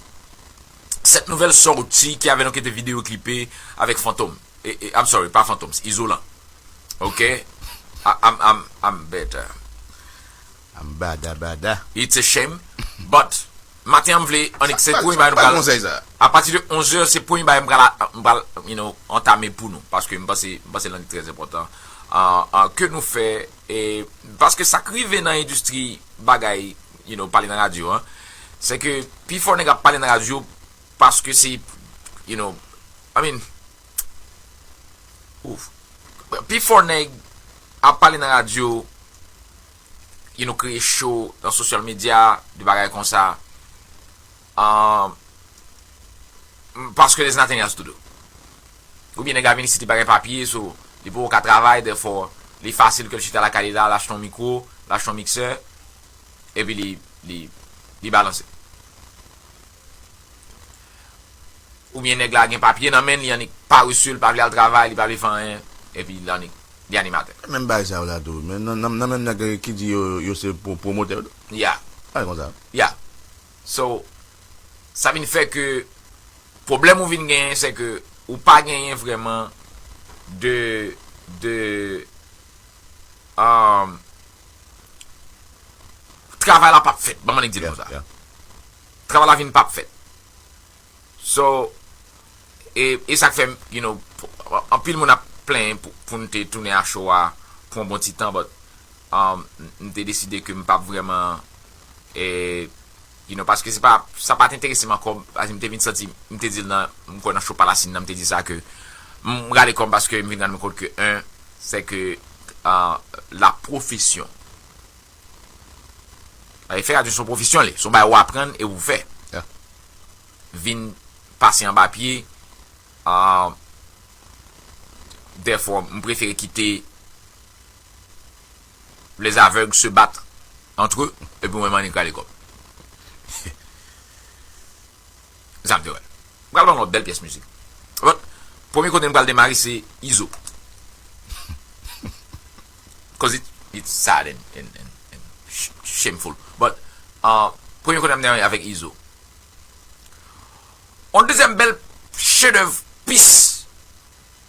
cette nouvelle sortie ki avè nou ki te videyo klipe avèk Fantom. E, e, I'm sorry, pa Fantom, se Izolan. Ok? I, I'm, I'm, I'm better. I'm bada bada. It's a shame. But, maten an m vle annik se premye bagay nou pral. Apati de onz è, se premye bagay m pral, m pral, you know, antame pou nou. Paske m panse, m panse l annik trè enpòtan. Ah, ah, ke nou fè E, paske sa k rive nan endistri bagay, you know, pale nan radyo an, se ke pifò nèg ap pale nan radyo paske se, you know, I mean, ouf. Pifò nèg ap pale nan radyo, you know, kreye show nan social media, de bagay konsa. Ah, m, Paske there's nothing else to do. Oubyen nèg la vin isit, li pa gen papye, so li poko ka travay, therefore li fasil ke l chita lakay li la, l achte yon mikwo, l achte yon miksè, epi li, li, li balanse. Oubyen nèg la gen papye nan men l, li annik parese, li pa vle al travay, li pa vle fè anyen, epi l annik, li animatè. Menm bagay sa yo la tou. Men nan, nan, nan menm nèg ki di yo, yo se pwo-, pwomotè yo tou. Yeah. Bagay konsa. Yeah. So, sa vin fè ke pwoblèm ou vin genyen, se ke ou pa genyen vrèman de, de, um, travay la p ap fèt. Ban m annik di l konsa. Yeah, yeah. Travay la vin p ap fèt. So, e, e sa k fè, you know, anpil moun ap plenyen pou, pou n te tounen a show a pou yon bon ti tan, but, um, m te deside ke m p ap vrèman, e, you know, paske se pa, sa pa t enterese m ankò, paske m te vin santi, m te di l nan, m kwè nan show Palasin nan, m te di sa ke, m rale kò m paske m vin rann mwen kont ke, en, se ke, uh, la profession. E fè radyo se yon pwofesyon li, se yon bagay ou aprann e ou fè. Yeah. Vin pase anba pye, ah, therefore, m prefere kite les aveugles se battre entre eux, epi mwen m annik rale kò m. Sa m te wè. M pral ba nou yon bèl pyès mizik. But, premye kote m pral demare se Izo. 'Cause it, it's sad and, and, and, and sh-, shameful. But, uh, premye kote m demare avèk Izo. Yon dezyèm bèl chedèv pis.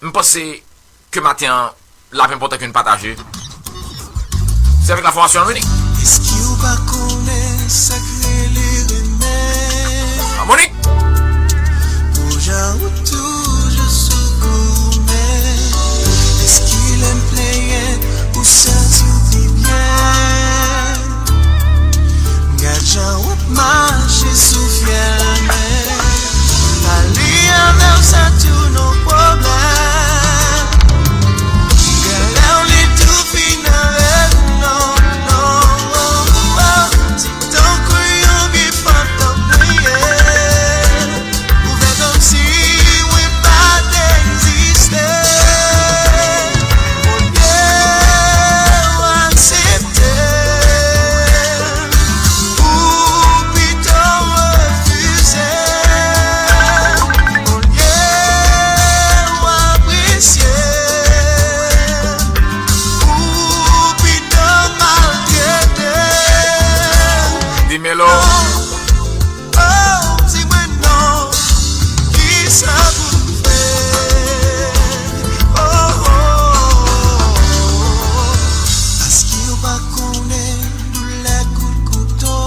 M panse ke maten an, l ap enpòtan ke n pataje. Se avèk la fòmasyon Harmonik. Èske w pa konnen sa k rele renmen? Harmonik! Pou jan ou toujou sou goumen. Èske lè m plenyen, ou santi w pi byen? Gad jan w ap mache sou fyèl men. Pale avè w sa tounen yon pwoblèm. Genlè w li tou fin avè w, non, non, oh, oh. Se tankou yon vye fantom w ye. Ou fè kòmsi mwen pa t egziste. Olye w aksepte m, ou pito refize m. Olye w apresye m, ou pito maltrete m. Di Melo. Oh, di mwen non, kisa pou m fè? Oh, oh, oh, oh. Èske w pa konnen doulè kout kouto?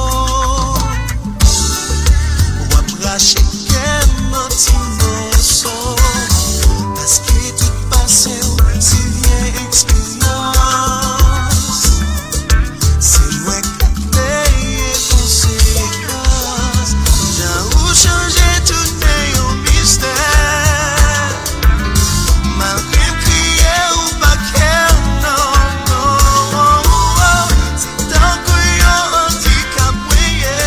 W ap rache kè m an ti moso. Paske tout pase w se vye eksperyans. Se mwen k ap peye konsekans. Jan ou chanje tounen yon mistè. Malgre m kriye, ou pa kè, non, non. Se tankou yon andikap mwen ye.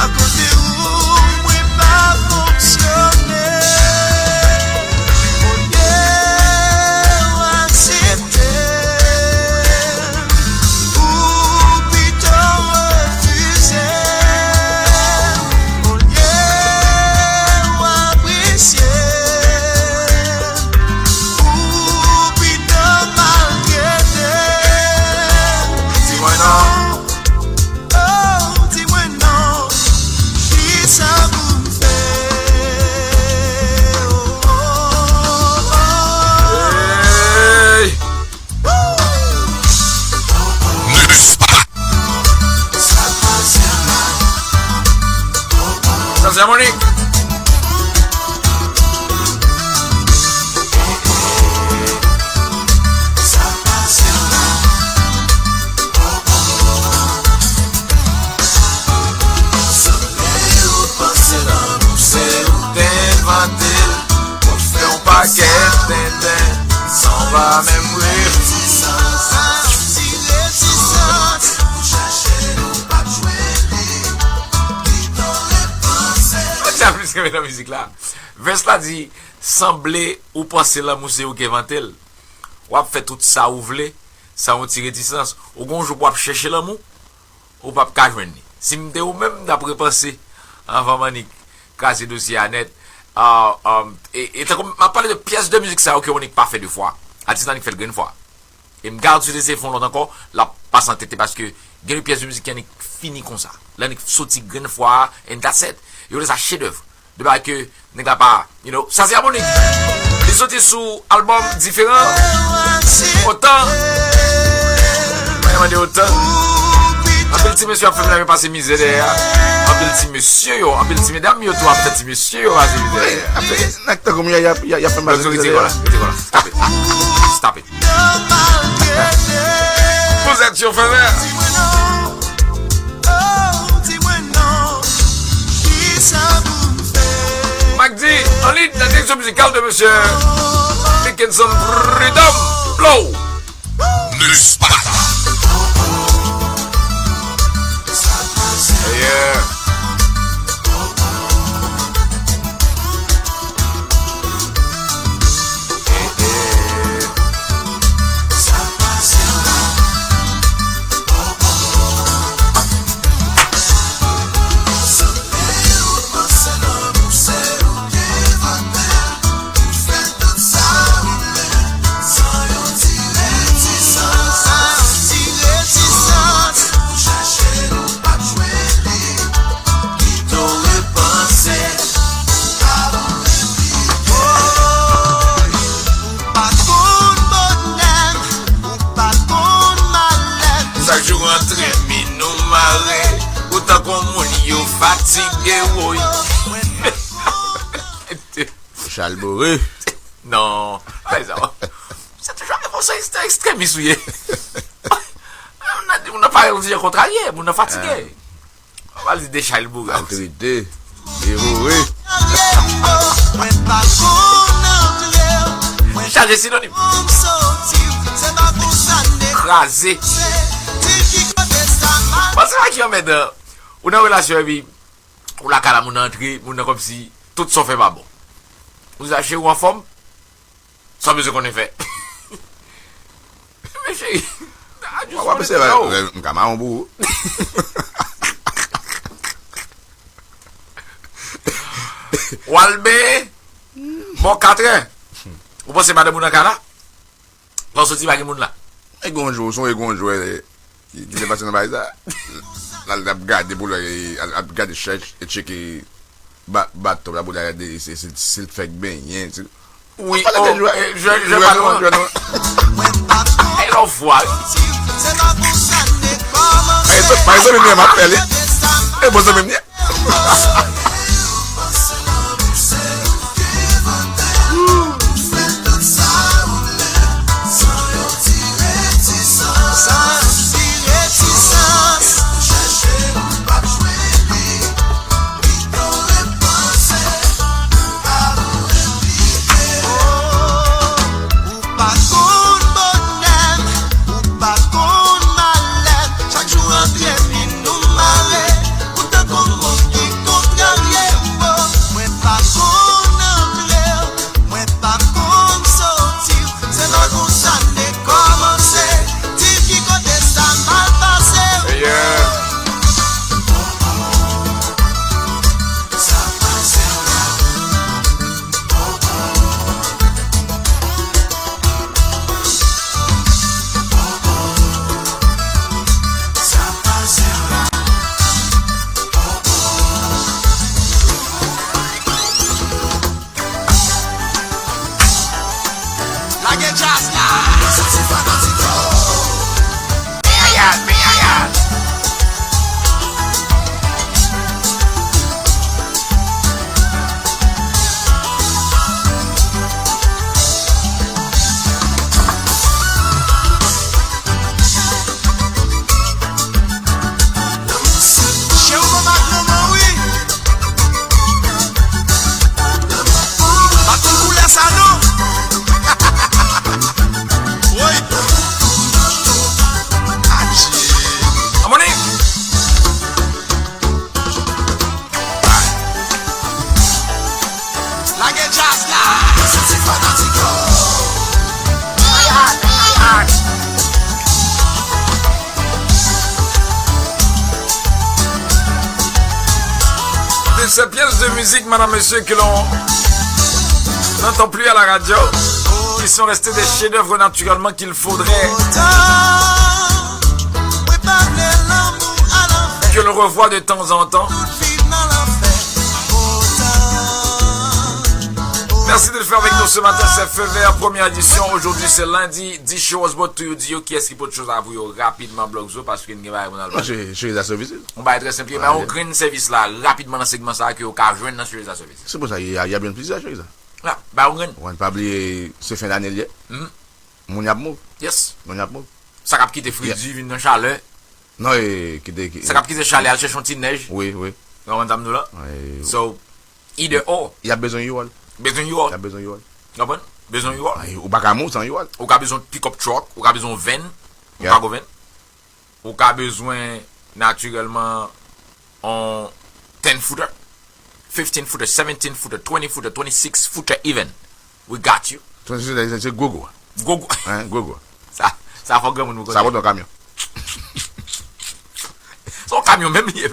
Akoz de ou, mwen pa fonksyone. Olye w aksepte m, ou pito refize m. Olye w apresye m, ou pito maltrete m. Di mwen non. Oh, di mwen non, kisa pou m fè? Oh, oh, oh, oh. Hey! Woo! Sa se Harmonik. Sanble yo panse lanmou se ou t envante l. Ou fè yon pakèt tenten san w pa menm reflechi. Ou chache l, ou pa t jwenn li. Li t anlè panse. Sa plis renmen nan mizik la. Vès la di, sanble ou panse lanmou se ou ki envante l. W ap fè tout sa ou vle, san yon ti retisans. Ou gon jou pou w ap chèche lanmou, ou p ap ka jwenn li. Si m te ou menm, m t ap repanse anvan m annik kraze dosye a nèt. Ah, um, e, e tankou m ap pale de pyès de mizik sa yo ke Onik pa fè de fwa. Atis la annik fè l grenn fwa. E m garanti w si se fè yon lòt ankò, l ap pase an tete paske gen de pyès de mizik ki annik fini konsa. L annik soti grenn fwa a, and that's it. Yo rele sa chedèv. De bagay ke nèg la pa, you know, sa se Harmonik. Li soti sou albòm diferan. Otan. Mwen mande otan. Anpil ti mesye ap fè medam yo pase mizè dèyè a. Anpil ti mesye yo, anpil ti medam yo tou ap fè ti mesye yo pase mizè dèyè a. Apre, nèg tankou m, y a, y a, y a, y a fè m pase mizè dèyè a. Rete kon la, rete kon la. Stop it. Stop it. Pou zèt yo fè vè. Magdi, an lin nan direksyon mizikal de mesye Dickenson Freedom. Flow. Miss Pata. Yeah. Chak jou rantre, min nou mare. Ou tankou moun yo fatige, woy. Chalbore. Non. Ay, sa va. Se toujou avèk yon son ekstrè-, ekstrèmis ou ye. Moun nan di, moun nan parèy ou di jan kontrarye, moun nan fatige. Ou pral di de chalbore. Maltrete. Devore. Chaje sinonim. Kraze. Bon, se pa ki anmèdan. Ou nan relasyon epi ou lakay la, moun nan antre, moun nan kòmsi tout sa w fè pa bon. Ou di sa, cheri, ou anfòm? Sa w bezwen konnen fè. Men cheri, I just wanted to know. M ka mawon pou ou. W al benyen bò katrè. Ou panse madanm ou nan kay la? Lè w soti pa gen moun la. E gon jou, sonje gon jou, e, ki, ki te pase nan bagay sa. L al ap gade pou l, e, al ap gade chèch, e tcheke ba-, bato la pou l gade si, si, si l fèk benyen. Si, wi, oh, e, jwè, jwè pa lwen. E lè w vwa, wi. E, pa egzanp, m ap fè li. E bon zanmi m ye. Ou pa konn bonè m, ou pa konn malè m. Chak jou rantre, min nou mare. Ou tankou moun ki kontrarye m, o. Mwen pa konn antre, mwen pa konn soti. Se pa konsa n te kòmanse. Di m ki kote sa mal pase. Yeah. Lage djaz la. Cheri, ou gon mak manman w, wi. Pa t konn koulè sa non. Woy. Adje. Jazz la. Soti fanatik yo. De ces pièces de musique, madame, monsieur, que l'on n'entend plus à la radio, qui sont restées des chefs-d'œuvre naturellement qu'il faudrait que l'on revoie de temps en temps. Merci d'être avec nous ce matin, c'est Feu Vert, première édition. Aujourd'hui, c'est lundi, dix choses brought to you, di yo kiyès ki pote cho sa pou yo rapidman, Blogzo, paske n gen bagay pou n al pale. Cheriz a sèvis. Yon bagay trè senp, bay yon grenn sèvis la, rapidman nan segman sa a ke yo ka jwenn nan Cheriz a sèvis. Se pou sa, y a, y a byen plizyè Cheriz a. La, bay yon grenn. Ou konn pa bliye, se fen dane l ye. Moun y ap move. Yes. Moun y ap move. Sa k ap kite fredi vin nan chalè. Non, e, kite, ki, sa k ap kite chalè al chèche yon ti nèj. Wi, wi. Ou konprann sa m di w la? Wi. So, either or. Y ap bezwen U-Haul. Bezwen U-Haul. Y ap bezwen U-Haul. Ou konprann? Bezwen U-Haul. Ay, ou pa ka move san U-Haul. Ou ka bezwen pick-up truck, ou ka bezwen van, ou ka go van. Ou ka bezwen, natirèlman, on ten footer, fifteen footer, seventeen footer, twenty footer, twenty-six footer even. We got you. Twenty footer, se gwo gwo. Gwo gwo. Hein, gwo gwo. Sa, sa fò granmoun pou konnen. Sa pote yon kamyon. Se yon kamyon menm li ye.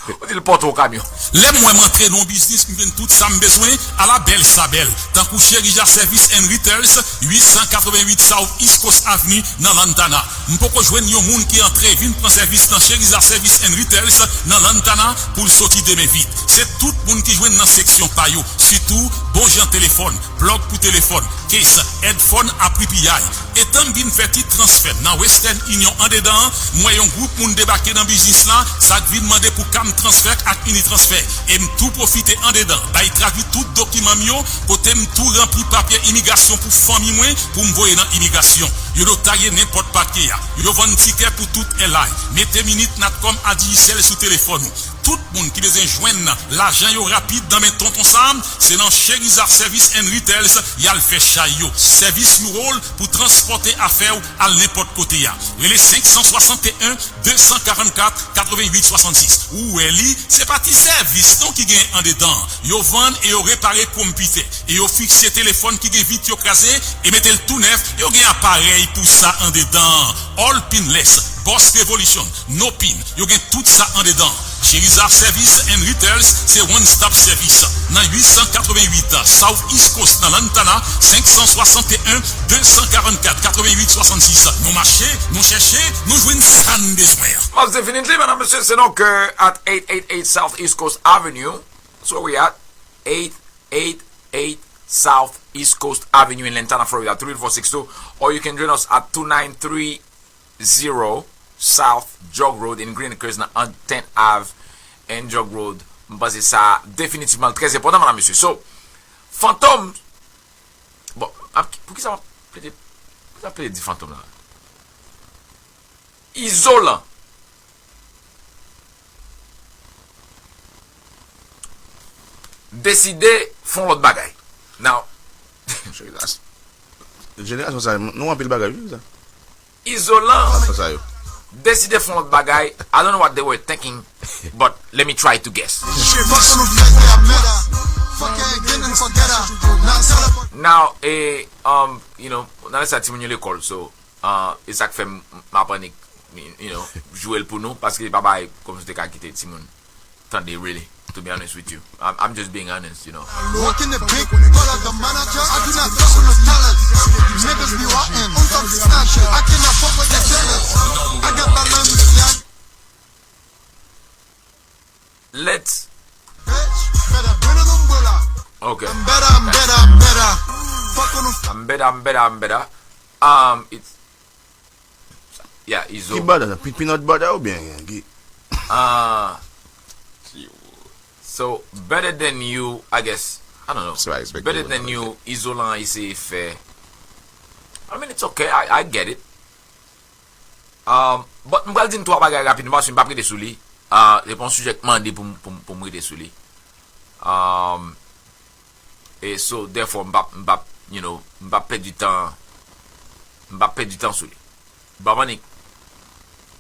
Ou di l pote yon kamyon. Lè m wè m antre nan yon biznis, m jwenn tout sa m bezwen, ala bèl sa bèl. Tankou Cheriza Service and Retails, huit cent quatre-vingt-huit South East Coast Avenue, nan Lantana. M poko jwenn yon moun ki antre vin pran sèvis nan Cheriza Service and Retails nan Lantana pou l soti demen vit. Se tout moun ki jwenn nan seksyon pa yo, sitou bon jan telefòn, plug pou telefòn, case, headphone a pri piyay. Etan m vin fè ti transfè m nan Western Union andedan an, m wè yon gwoup moun debake nan biznis la, sa k vin mande pou ka m transfè ak Unitransfer. E m tou pwofite andedan, bay tradui tout dokiman m yo, kote m tou ranpli papye imigrasyon pou fanmi mwen, pou m voye nan imigrasyon. Yo notarye nenpòt papye a. Yo vann tikè pou tout airline. Mete Minit Natcom a Digicel sou telefòn ou. Tout moun ki bezwen jwenn lajan yo rapid nan men tonton Sam, se nan Cheriza Service and Retails y al fè chay yo. Sèvis U-Haul pou transpòte afè w al nenpòt kote a. Rele senk san swasanteyen, de san karannkat, katreventuit swasannsis. Ou wè li, se pa ti sèvis non ki gen andedan. Yo vann e yo repare konpitè. E yo fikse telefòn ki gen vit yo kraze e mete l tou nèf. Yo gen aparèy pou sa andedan. All pinless, Boss Revolution, No Pin, yo gen tout sa andedan. Cheriza Service and Retails se one stop service. Nan uit san katreventuit South East Coast nan Lantana, senk san swasanteyen, de san karannkat, katreventuit swasannsis. Nou mache, nou chèche, nou jwenn sa n bezwen an. Most definitely, madam, mesye, se nou ke at eight eight eight South East Coast Avenue. That's where we at. Eight eight eight South East Coast Avenue in Lantana, Florida, three four six two. Or you can join us at two nine three zero South Jug Road in Green Acres, nan Tenth Ave and Jug Road. M panse sa definitivman trè enpòtan, madam, mesye. So, Fantom, bon, ap, pou ki sa m ap plede, pou ki sa m ap plede di Fantom la? Izolan deside fè yon lòt bagay. Now, jenerasyon sa, nou anpil bagay, wi, sa. Izolan deside fè yon lòt bagay. I don't know what they were thinking, but let me try to guess. Now, eh, um, you know, nan lè sa timoun yo lekòl, so, ah, e sa k fè m, m ap annik, you know, jwe l pou nou, paske li pa bay kòmsi w te ka kite timoun tande, really, to be honest with you. I'm, I'm just being honest, you know. Let's. Okay. I'm better, I'm better, I'm better. Um, it's, yeah, Izo. Ki bòdè sa? Pi-, peanut butter oubyen ki? Ah. So, Better Than You, I guess. I don't know. Better Than You, Izolan eseye fè. I mean, it's okay. I, I get it. Um, but m pral di n twa bagay rapidman, paske m p ap rete sou li. Ah, se pa yon sijè k mande pou m, pou m, pou m rete sou li. Um, e so, therefore, m p ap, m p ap, you know, m p ap pèdi tan, m p ap pèdi tan sou li. Ban m annik,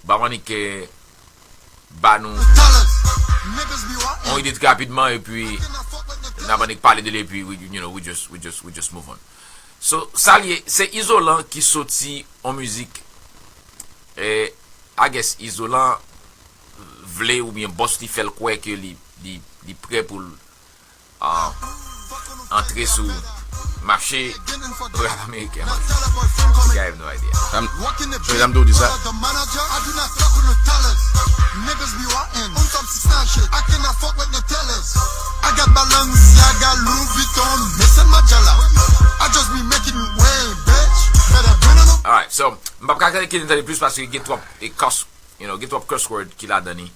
ban m annik, eh, ba nou yon ide trè rapidman, epi N ap annik pale de li, epi we, you know, we just, we just, we just move on. So, sa l ye, se Izolan ki soti on mizik. E, I guess Izolan vle oubyen bòs li fè l kwè ke li, li, li prè pou l, ah, antre sou mache rap ameriken an. You guys have no idea. Sa m, so, sa m tou di sa. Alright, so, m p ap ka kite n tande plis paske gen twòp e cuss, you know, gen twòp cuss word ki ladan li.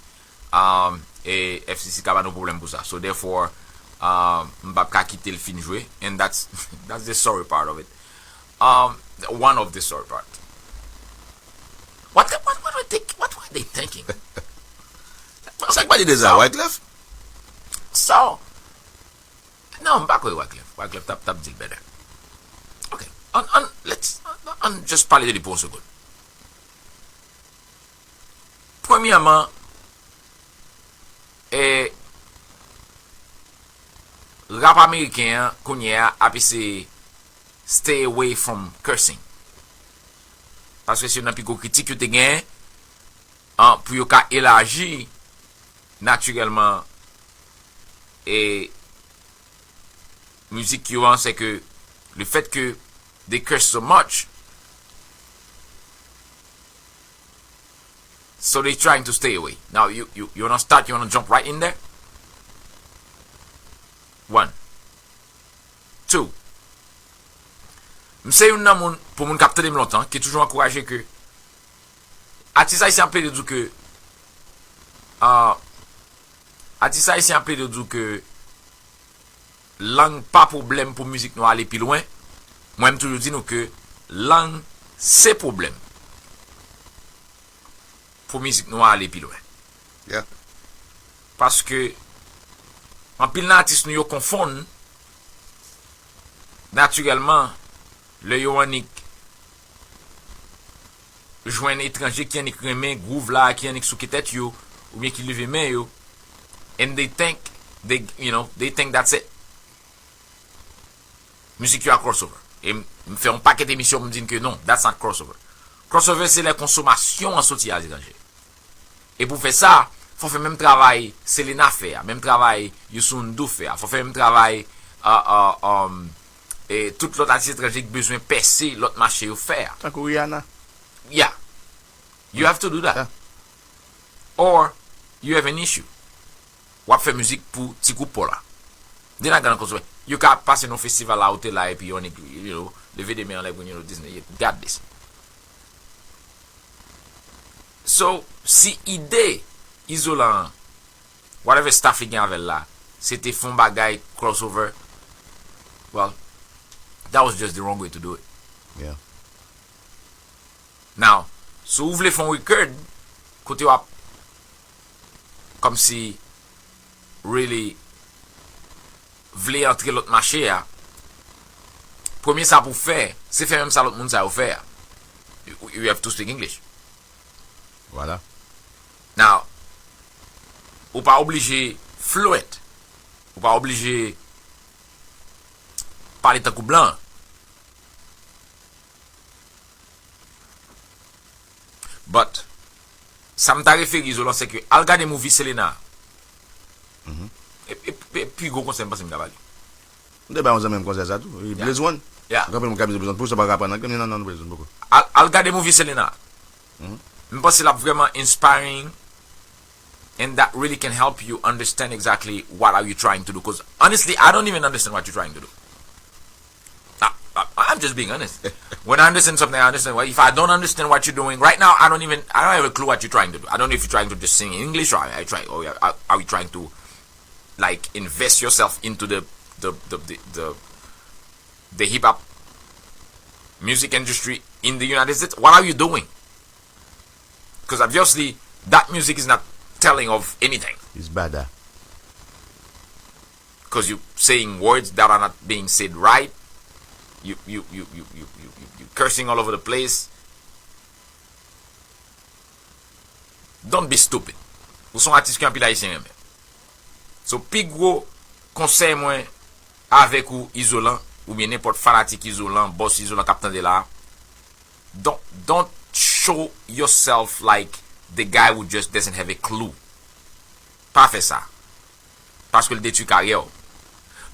Um, e F C C ka ba nou pwoblèm pou sa. So therefore, um, m p ap ka kite l fin jwe. And that's, that's the sorry part of it. Um, one of the sorry part. What, what, what, were they, what were they thinking? Sa k pale de sa, Wyclef? So, non, m pa kwè Wyclef. Wyclef t ap, t ap di l better. Ok, an, an, let's, an, an just pale de li pou yon segonn. Premyèman, e, rap ameriken an kounye a ap eseye stay away from cursing. Paske se youn nan pi gwo kritik yo te genyen, an, pou yo ka elaji natirèlman e mizik yo an, se ke le fait que they curse so much, so they trying to stay away. Now you, you, you wanna start, you wanna jump right in there? One. Two. M se youn nan moun, pou moun k ap tande m lontan, ki toujou ankouraje ke atis ayisyen ap plede di w ke, ah, atis ayisyen ap plede di w ke lang pa pwoblèm pou mizik nou ale pi lwen. Mwen, m toujou di nou ke lang se pwoblèm pou mizik nou ale pi lwen. Yeah. Paske anpil nan atis nou yo konfonn natirèlman lè yo annik jwenn etranje ki annik renmen groove la, ki annik souke tèt yo, oubyen ki leve men yo, and they think, they, you know, they think that's it. Mizik yo a crossover. E m, m fè yon pakèt emisyon pou m di n ke non, that's not crossover. Crossover se lè konsomasyon an soti aletranje. E pou fè sa, fò fè menm travay Selena fè a, menm travay Youssou N'Dour fè a, fò fè menm travay, uh, uh, um, e tout lòt atis etranje ki bezwen pèse lòt mache yo fè a. Tankou Rihanna. Yeah. You have to do that. Yeah. Or you have an issue. W ap fè mizik pou ti gwoup pa w la. Then I gonna consume. Yo ka pase nan festival la, ou te la, epi yo annik, you know, leve de men anlè pou, you know, this, you got this. So, si ide Izolan an, whatever staff li gen avè l la, se te fè yon bagay crossover, well, that was just the wrong way to do it. Yeah. Now, si w vle fè yon record, kote w ap kòmsi really vle antre lòt mache a, premye sa pou w fè, se fè menm sa lòt moun sa yo fè a. You, you have to speak English. Vwala. Now, ou pa oblije fluent. Ou pa oblije pale tankou blan. But, sa m ta refere Izolan, se ke al gade movie Selena. Mhm. E, e, e pi gwo konsèy m panse m ka ba li. M te bay yon zanmi m konsèy sa tou. Li Yeah. Blaze One. Yeah. Gen anpil moun k ap di Blaze One. Pou sa pa ka aprann anglè, non, non, non, Blaze One poko. Al, al gade movie Selena. Mhm. M panse l ap vrèman inspiring. And that really can help you understand exactly what are you trying to do. Because honestly, I don't even understand what you're trying to do. I, I, I'm just being honest. When I understand something, I understand. Well, if I don't understand what you're doing right now, I don't even, I don't have a clue what you're trying to do. I don't know if you're trying to just sing in English, or are, are, try, or are, are you trying to, like, invest yourself into the the the the, the, the hip hop music industry in the United States? What are you doing? Because obviously, that music is not telling of anything. It's bad. Because you're saying words that are not being said right. You you you you you you you, you cursing all over the place. Don't be stupid. Ou se yon atis ke anpil Ayisyen renmen. So, pi gwo konsèy mwen avèk ou, Izolan, oubyen nenpòt fanatik Izolan, bòs Izolan k ap tande la, don't, don't show yourself like the guy who just doesn't have a clue. Pa fè sa. Paske l detwi karyè w.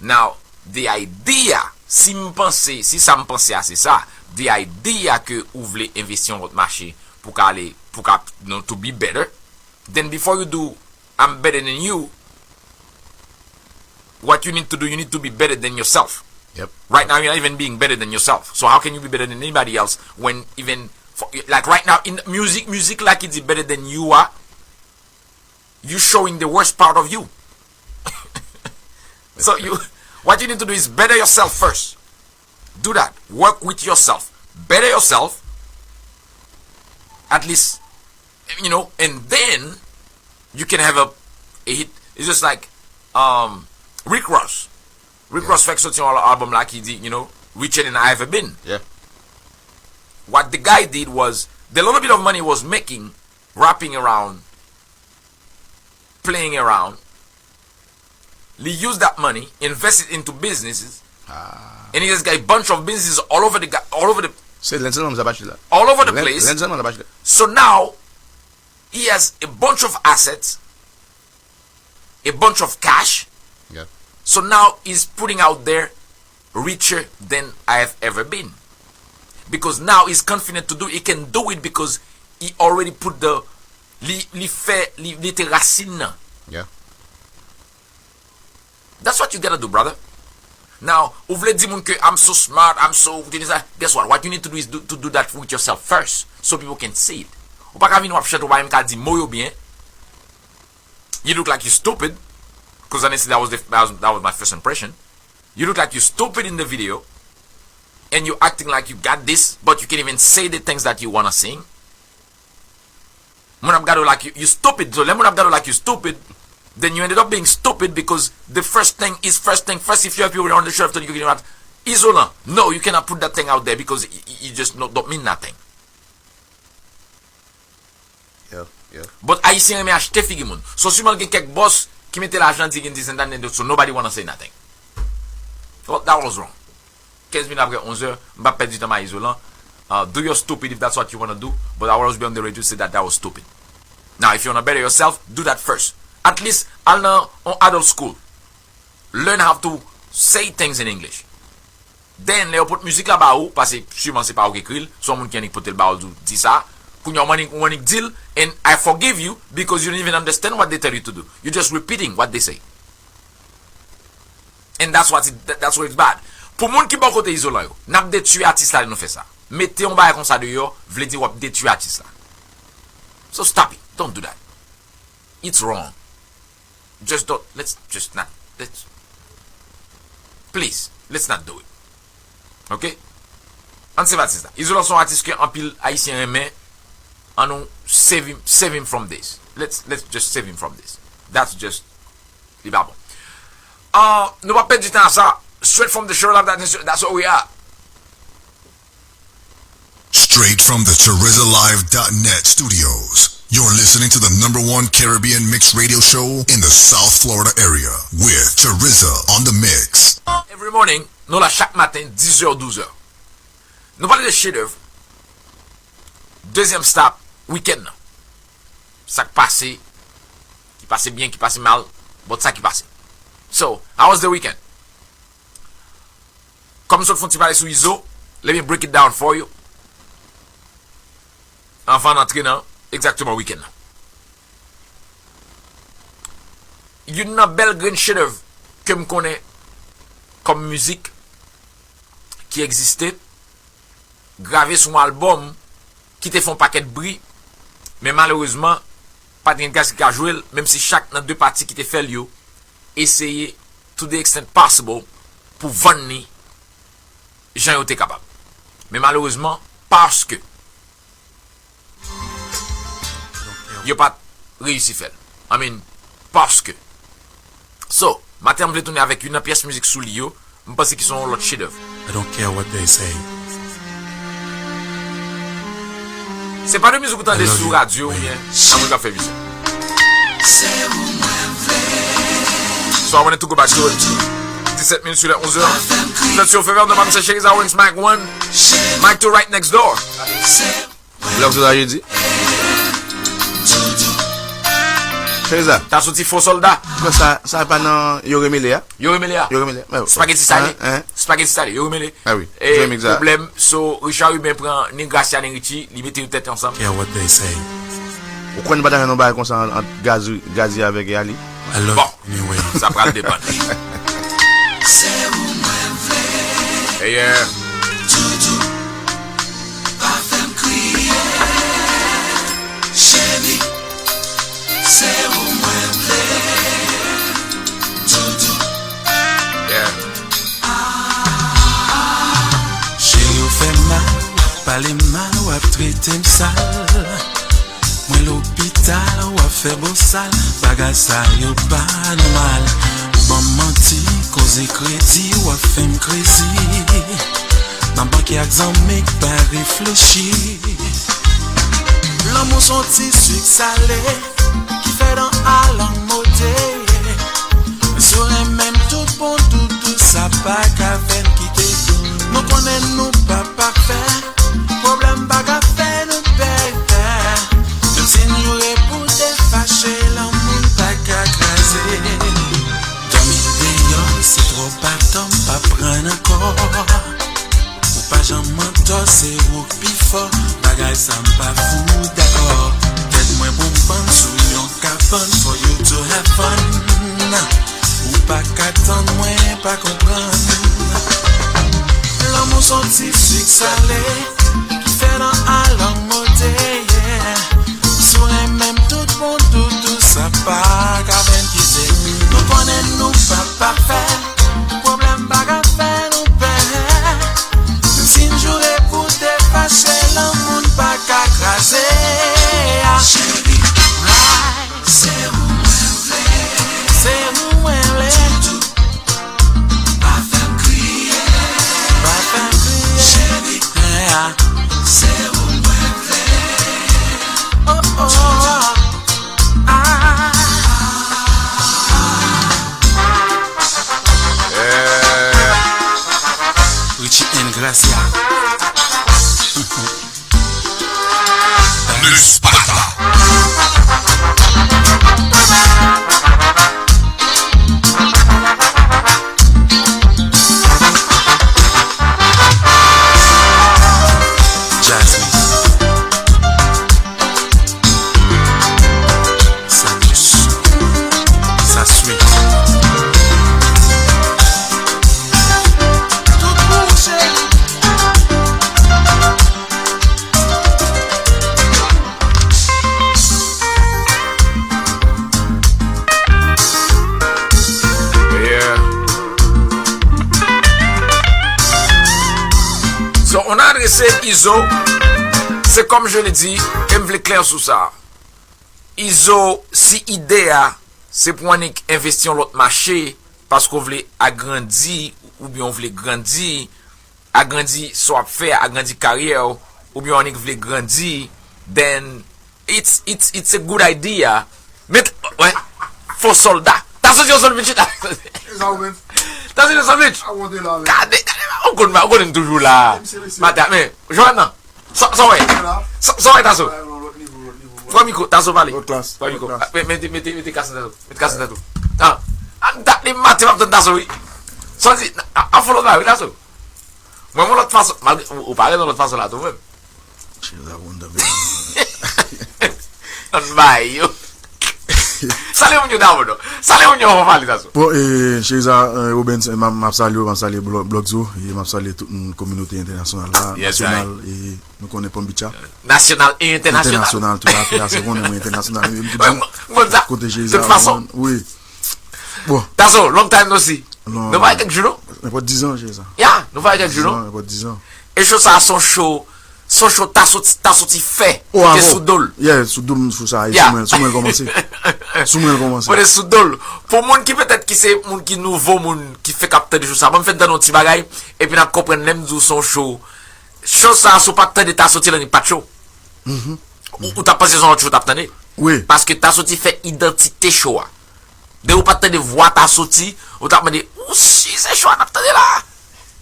Now, the idea, si m panse, si sa m panse a se sa, the idea ke ou vle envesti yon lòt mache pou ka ale, pou ka, you know, to be better, then before you do, I'm better than you, what you need to do, you need to be better than yourself. Yep. Right now, you're not even being better than yourself. So how can you be better than anybody else when even for, like right now in music, music like it's better than you are. You showing the worst part of you. So you, what you need to do is better yourself first. Do that. Work with yourself. Better yourself. At least, you know, and then you can have a, a hit. It's just like um, Rick Ross. Rick Ross fèk soti yon album la ki di, you know, richer than I ever been. Yeah. What the guy did was the little bit of money he was making, rapping around, playing around, he used that money, invested into businesses, Ah. and he has got a bunch of businesses all over the ga- all over the Se len sèlman m sa pa chita. all over the Len place. Len sèlman sa pa chita. So now he has a bunch of assets, a bunch of cash. Yeah. So now he's putting out there richer than I have ever been. Because now he's confident to do, he can do it because he already put the, li, li fè, li, li te rasin nan. Yeah. That's what you gotta do, brother. Now, ou vle di moun ke I'm so smart, I'm so, guess what? What you need to do is do, to do that with yourself first, so people can see it. Ou pa ka vin w ap chante, ou pa menm ka di mo yo byen. You look like you stupid, because honestly, that was, the, that was, that was my first impression. You look like you stupid in the video, and you acting like you got this, but you can't even say the things that you wanna sing. Moun ap gade w like you, you stupid. So lè moun ap gade w like you stupid, then you ended up being stupid because the first thing is first thing first. If you have people on the show after you can not Izolan, no, you cannot put that thing out there because it, it just no, don't mean nothing. Yeah, yeah. But Ayisyen renmen achte figi moun. So siman gen kèk bòs ki mete lajan di gen this and that, so nobody wanna say nothing. Well, that was wrong. Kenz minit apre onz è, m p ap pèdi tan m a Izolan. Uh, do your stupid if that's what you wanna do, but I will always be on the radio to say that that was stupid. Now, if you wanna better yourself, do that first. At least, al nan on adult school. Learn how to say things in English. Then, lè yo pot mizik la ba ou, paske siman se pa ou ki ekri l, se yon moun ki annik pote l ba ou, di sa. Kounye a, ou annik, ou annik di l, and I forgive you because you don't even understand what they tell you to do. You just repeating what they say. And that's what it, that- that's where it's bad. Pou moun ki bò kote Izolan yo, n ap detwi atis la lè nou fè sa. Mete yon bagay konsa deyò, vle di w ap detwi atis la. So stop it. Don't do that. It's wrong. Just don't, let's just not, let's, please, let's not do it. Ok? Ann save atis la. Izolan se yon atis ke anpil Ayisyen renmen. Ann nou save him, save him from this. Let's, let's just save him from this. That's just, li pa bon. Uh, nou pa pèdi tan a sa. Straight from the show, love that, that's what we are. Straight from the Choriza Live dot net studios, you're listening to the number one Caribbean mix radio show in the South Florida area with Choriza on the mix. Every morning, nou la chak maten, dis è, douz è. Nou pale de chedèv. Dezyèm stop, wikenn nan. Sa k pase, ki pase byen, ki pase mal, but sa ki pase. So, how was the weekend? Kòm m sot fè yon ti pale sou Izo, let me break it down for you. Anvan n antre nan egzakteman wikenn nan. Youn nan bèl grenn chedèv ke m konnen kòm mizik ki egziste, grave sou yon albòm ki te fè yon pakèt bri, men malerezman, pa t gen gaz ki ka jwe l, menm si chak nan de pati ki te fè l yo eseye to the extent possible pou vann li jan yo te kapab. Men malerezman, paske yo pa t reyisi fè l. I mean, paske. So, maten an m vle tounen avèk youn nan pyès mizik sou li yo, m panse ki se yon lòt chedèv. I don't care what they say. Se pa de mizik ou tande sou radyo oubyen nan moun k ap fè mizik. So I wanted to go back to it. Dix-sept minutes sur les onze heures. Vous êtes sur Fever, de Mamsè Cheriza, Owens, Mike One, Mike Two, Right Next Door. Blòk Sou Trajedi. Cheriza. Ta soti Fo Sòlda. Sa, sa pa nan Yo Remele a? Yo Remele a. Yo Remele. Spaghetti Salé. Spaghetti Salé, Yo Remele. Ah oui. E pwoblèm, so Richard Rubin pran ni Gracia ni Richie, li mete yo tèt ansanm. Care what they say. Ou konn pa ta gen yon bagay konsa ant Gazzy, Gazzy avèk Yali? Bon, sa pral depann. Hey, yeah. Yeah. Cheri, ou fè m mal, w ap pale m mal, w ap trete m sal. Mwen lopital, w ap fè bosal, bagay sa yo pa nòmal. Ou ban m manti, koze kredi, w ap fè m krezi. Nan bank ak zanmi k pa reflechi. Lanmou s on ti sik sale ki fè dan a lang mote. Si w renmen m tout bon, tout dous, sa pa ka fè n kite. Nou konnen nou pa pafè, pwoblèm pa ka fè nou pè. Menm si n joure pou te fache, lanmou n pa ka kraze. Dòmi deyò, se twòp atan, m pa pran ankò. Ou pa janm antò, se ou k pi fò. Bagay sa m pa fout dakò. Tèt mwen pou m pann sou yon kabann for you to have fun. Ou pa ka tann mwen pa konprann. Lanmou s on ti sik sale ki fè nan a lang mote, yeah. Si w renmen m tout bon, tout dous, sa pa ka fè n kite. Nou konnen nou pa pafè, pwoblèm pa ka fè nou pè. Menm si n joure pou te fache, lanmou n pa ka kraze. Cheri, se ou mwen vle. Se ou mwen vle. Toutou. Pa fè m kriye. Pa fè m kriye. Cheri, se ou mwen vle. Oh, oh, oh. Ah. Richie and Gracia. Sparta. Jasmine. Sa dous. Sa sweet. Tout pou ou, cheri. Yeah. So, on a adressé Izo. C'est comme je l'ai dit, e m vle klè sou sa. Izo, si ide a, se pou annik envesti yon lòt mache, paske w vle agrandi, oubyen w vle grandi, agrandi sa w ap fè, agrandi karyè w, oubyen w annik vle grandi, then it's, it's, it's a good idea. Met, wè, fo sòlda. Ta soti yon sandwich la. Sa ou menm? Ta soti yon sandwich. A, ou te la, men. Gade, gade, ou konn, ou konn toujou la. Mesye, mesye. Maten, men, Joanna, sa, sa w wè? Sa, sa w wè, Taso? Pran mikwo, Taso pale. Lòt klas, pran mikwo. Lòt klas. Mete, mete, mete kas nan tèt ou. Mete kas nan tèt ou. Ah, ah, m ta, li maten m ap tann Taso, wi. Sa w di, a, a fon lòt bagay, wi, Taso. Mwen, mwen lòt fason, malgre, ou, ou pare nan lòt fason la, tou menm. Cheri, sa bon, tanpri. Ann bay yo. Salye moun yo dabò, non. Salye moun yo anvan pale, Taso. Bon, e, Cheriza, e, Robens, e, m ap, m ap salye w, m ap salye Blòk, Blòk Zo, e m ap salye tout moun, kominote entènasyonal la, nasyonal, e nou konnen Palm Beach a. Nasyonal e entènasyonal. Entènasyonal, tout afè a, se konnen mwen entènasyonal, e m tou di, kote Cheriza, wi. Bon. Taso, long time no see. Non. Nou pa wè kèk jou, non? Nenpòt dizan, Cheriza. Ya, nou pa wè kèk jou, non? Dizan, nenpòt dizan. E cho sa a se yon cho, se yon cho ta soti, ta soti fè. Ki te sou do l. Yeah, sou do m, sou sa, e sou mwen, sou mwen l kòmanse. Sou mwen l kòmanse. Mwen te sou do l. Pou moun ki petèt ki se moun ki nouvo, moun ki fèk ap tande cho sa, ban m fè n tande yon ti bagay, epi n ap konprann lè m di w se yon cho. Cho sa, si w pa t tande ta soti la, li pa t cho. Ou, ou t ap panse se yon lòt cho w t ap tande. Wi. Paske ta soti fè idantite cho a. Depi w pa t tande vwa ta soti, ou t ap mande, ou si Te chwa n ap tande la.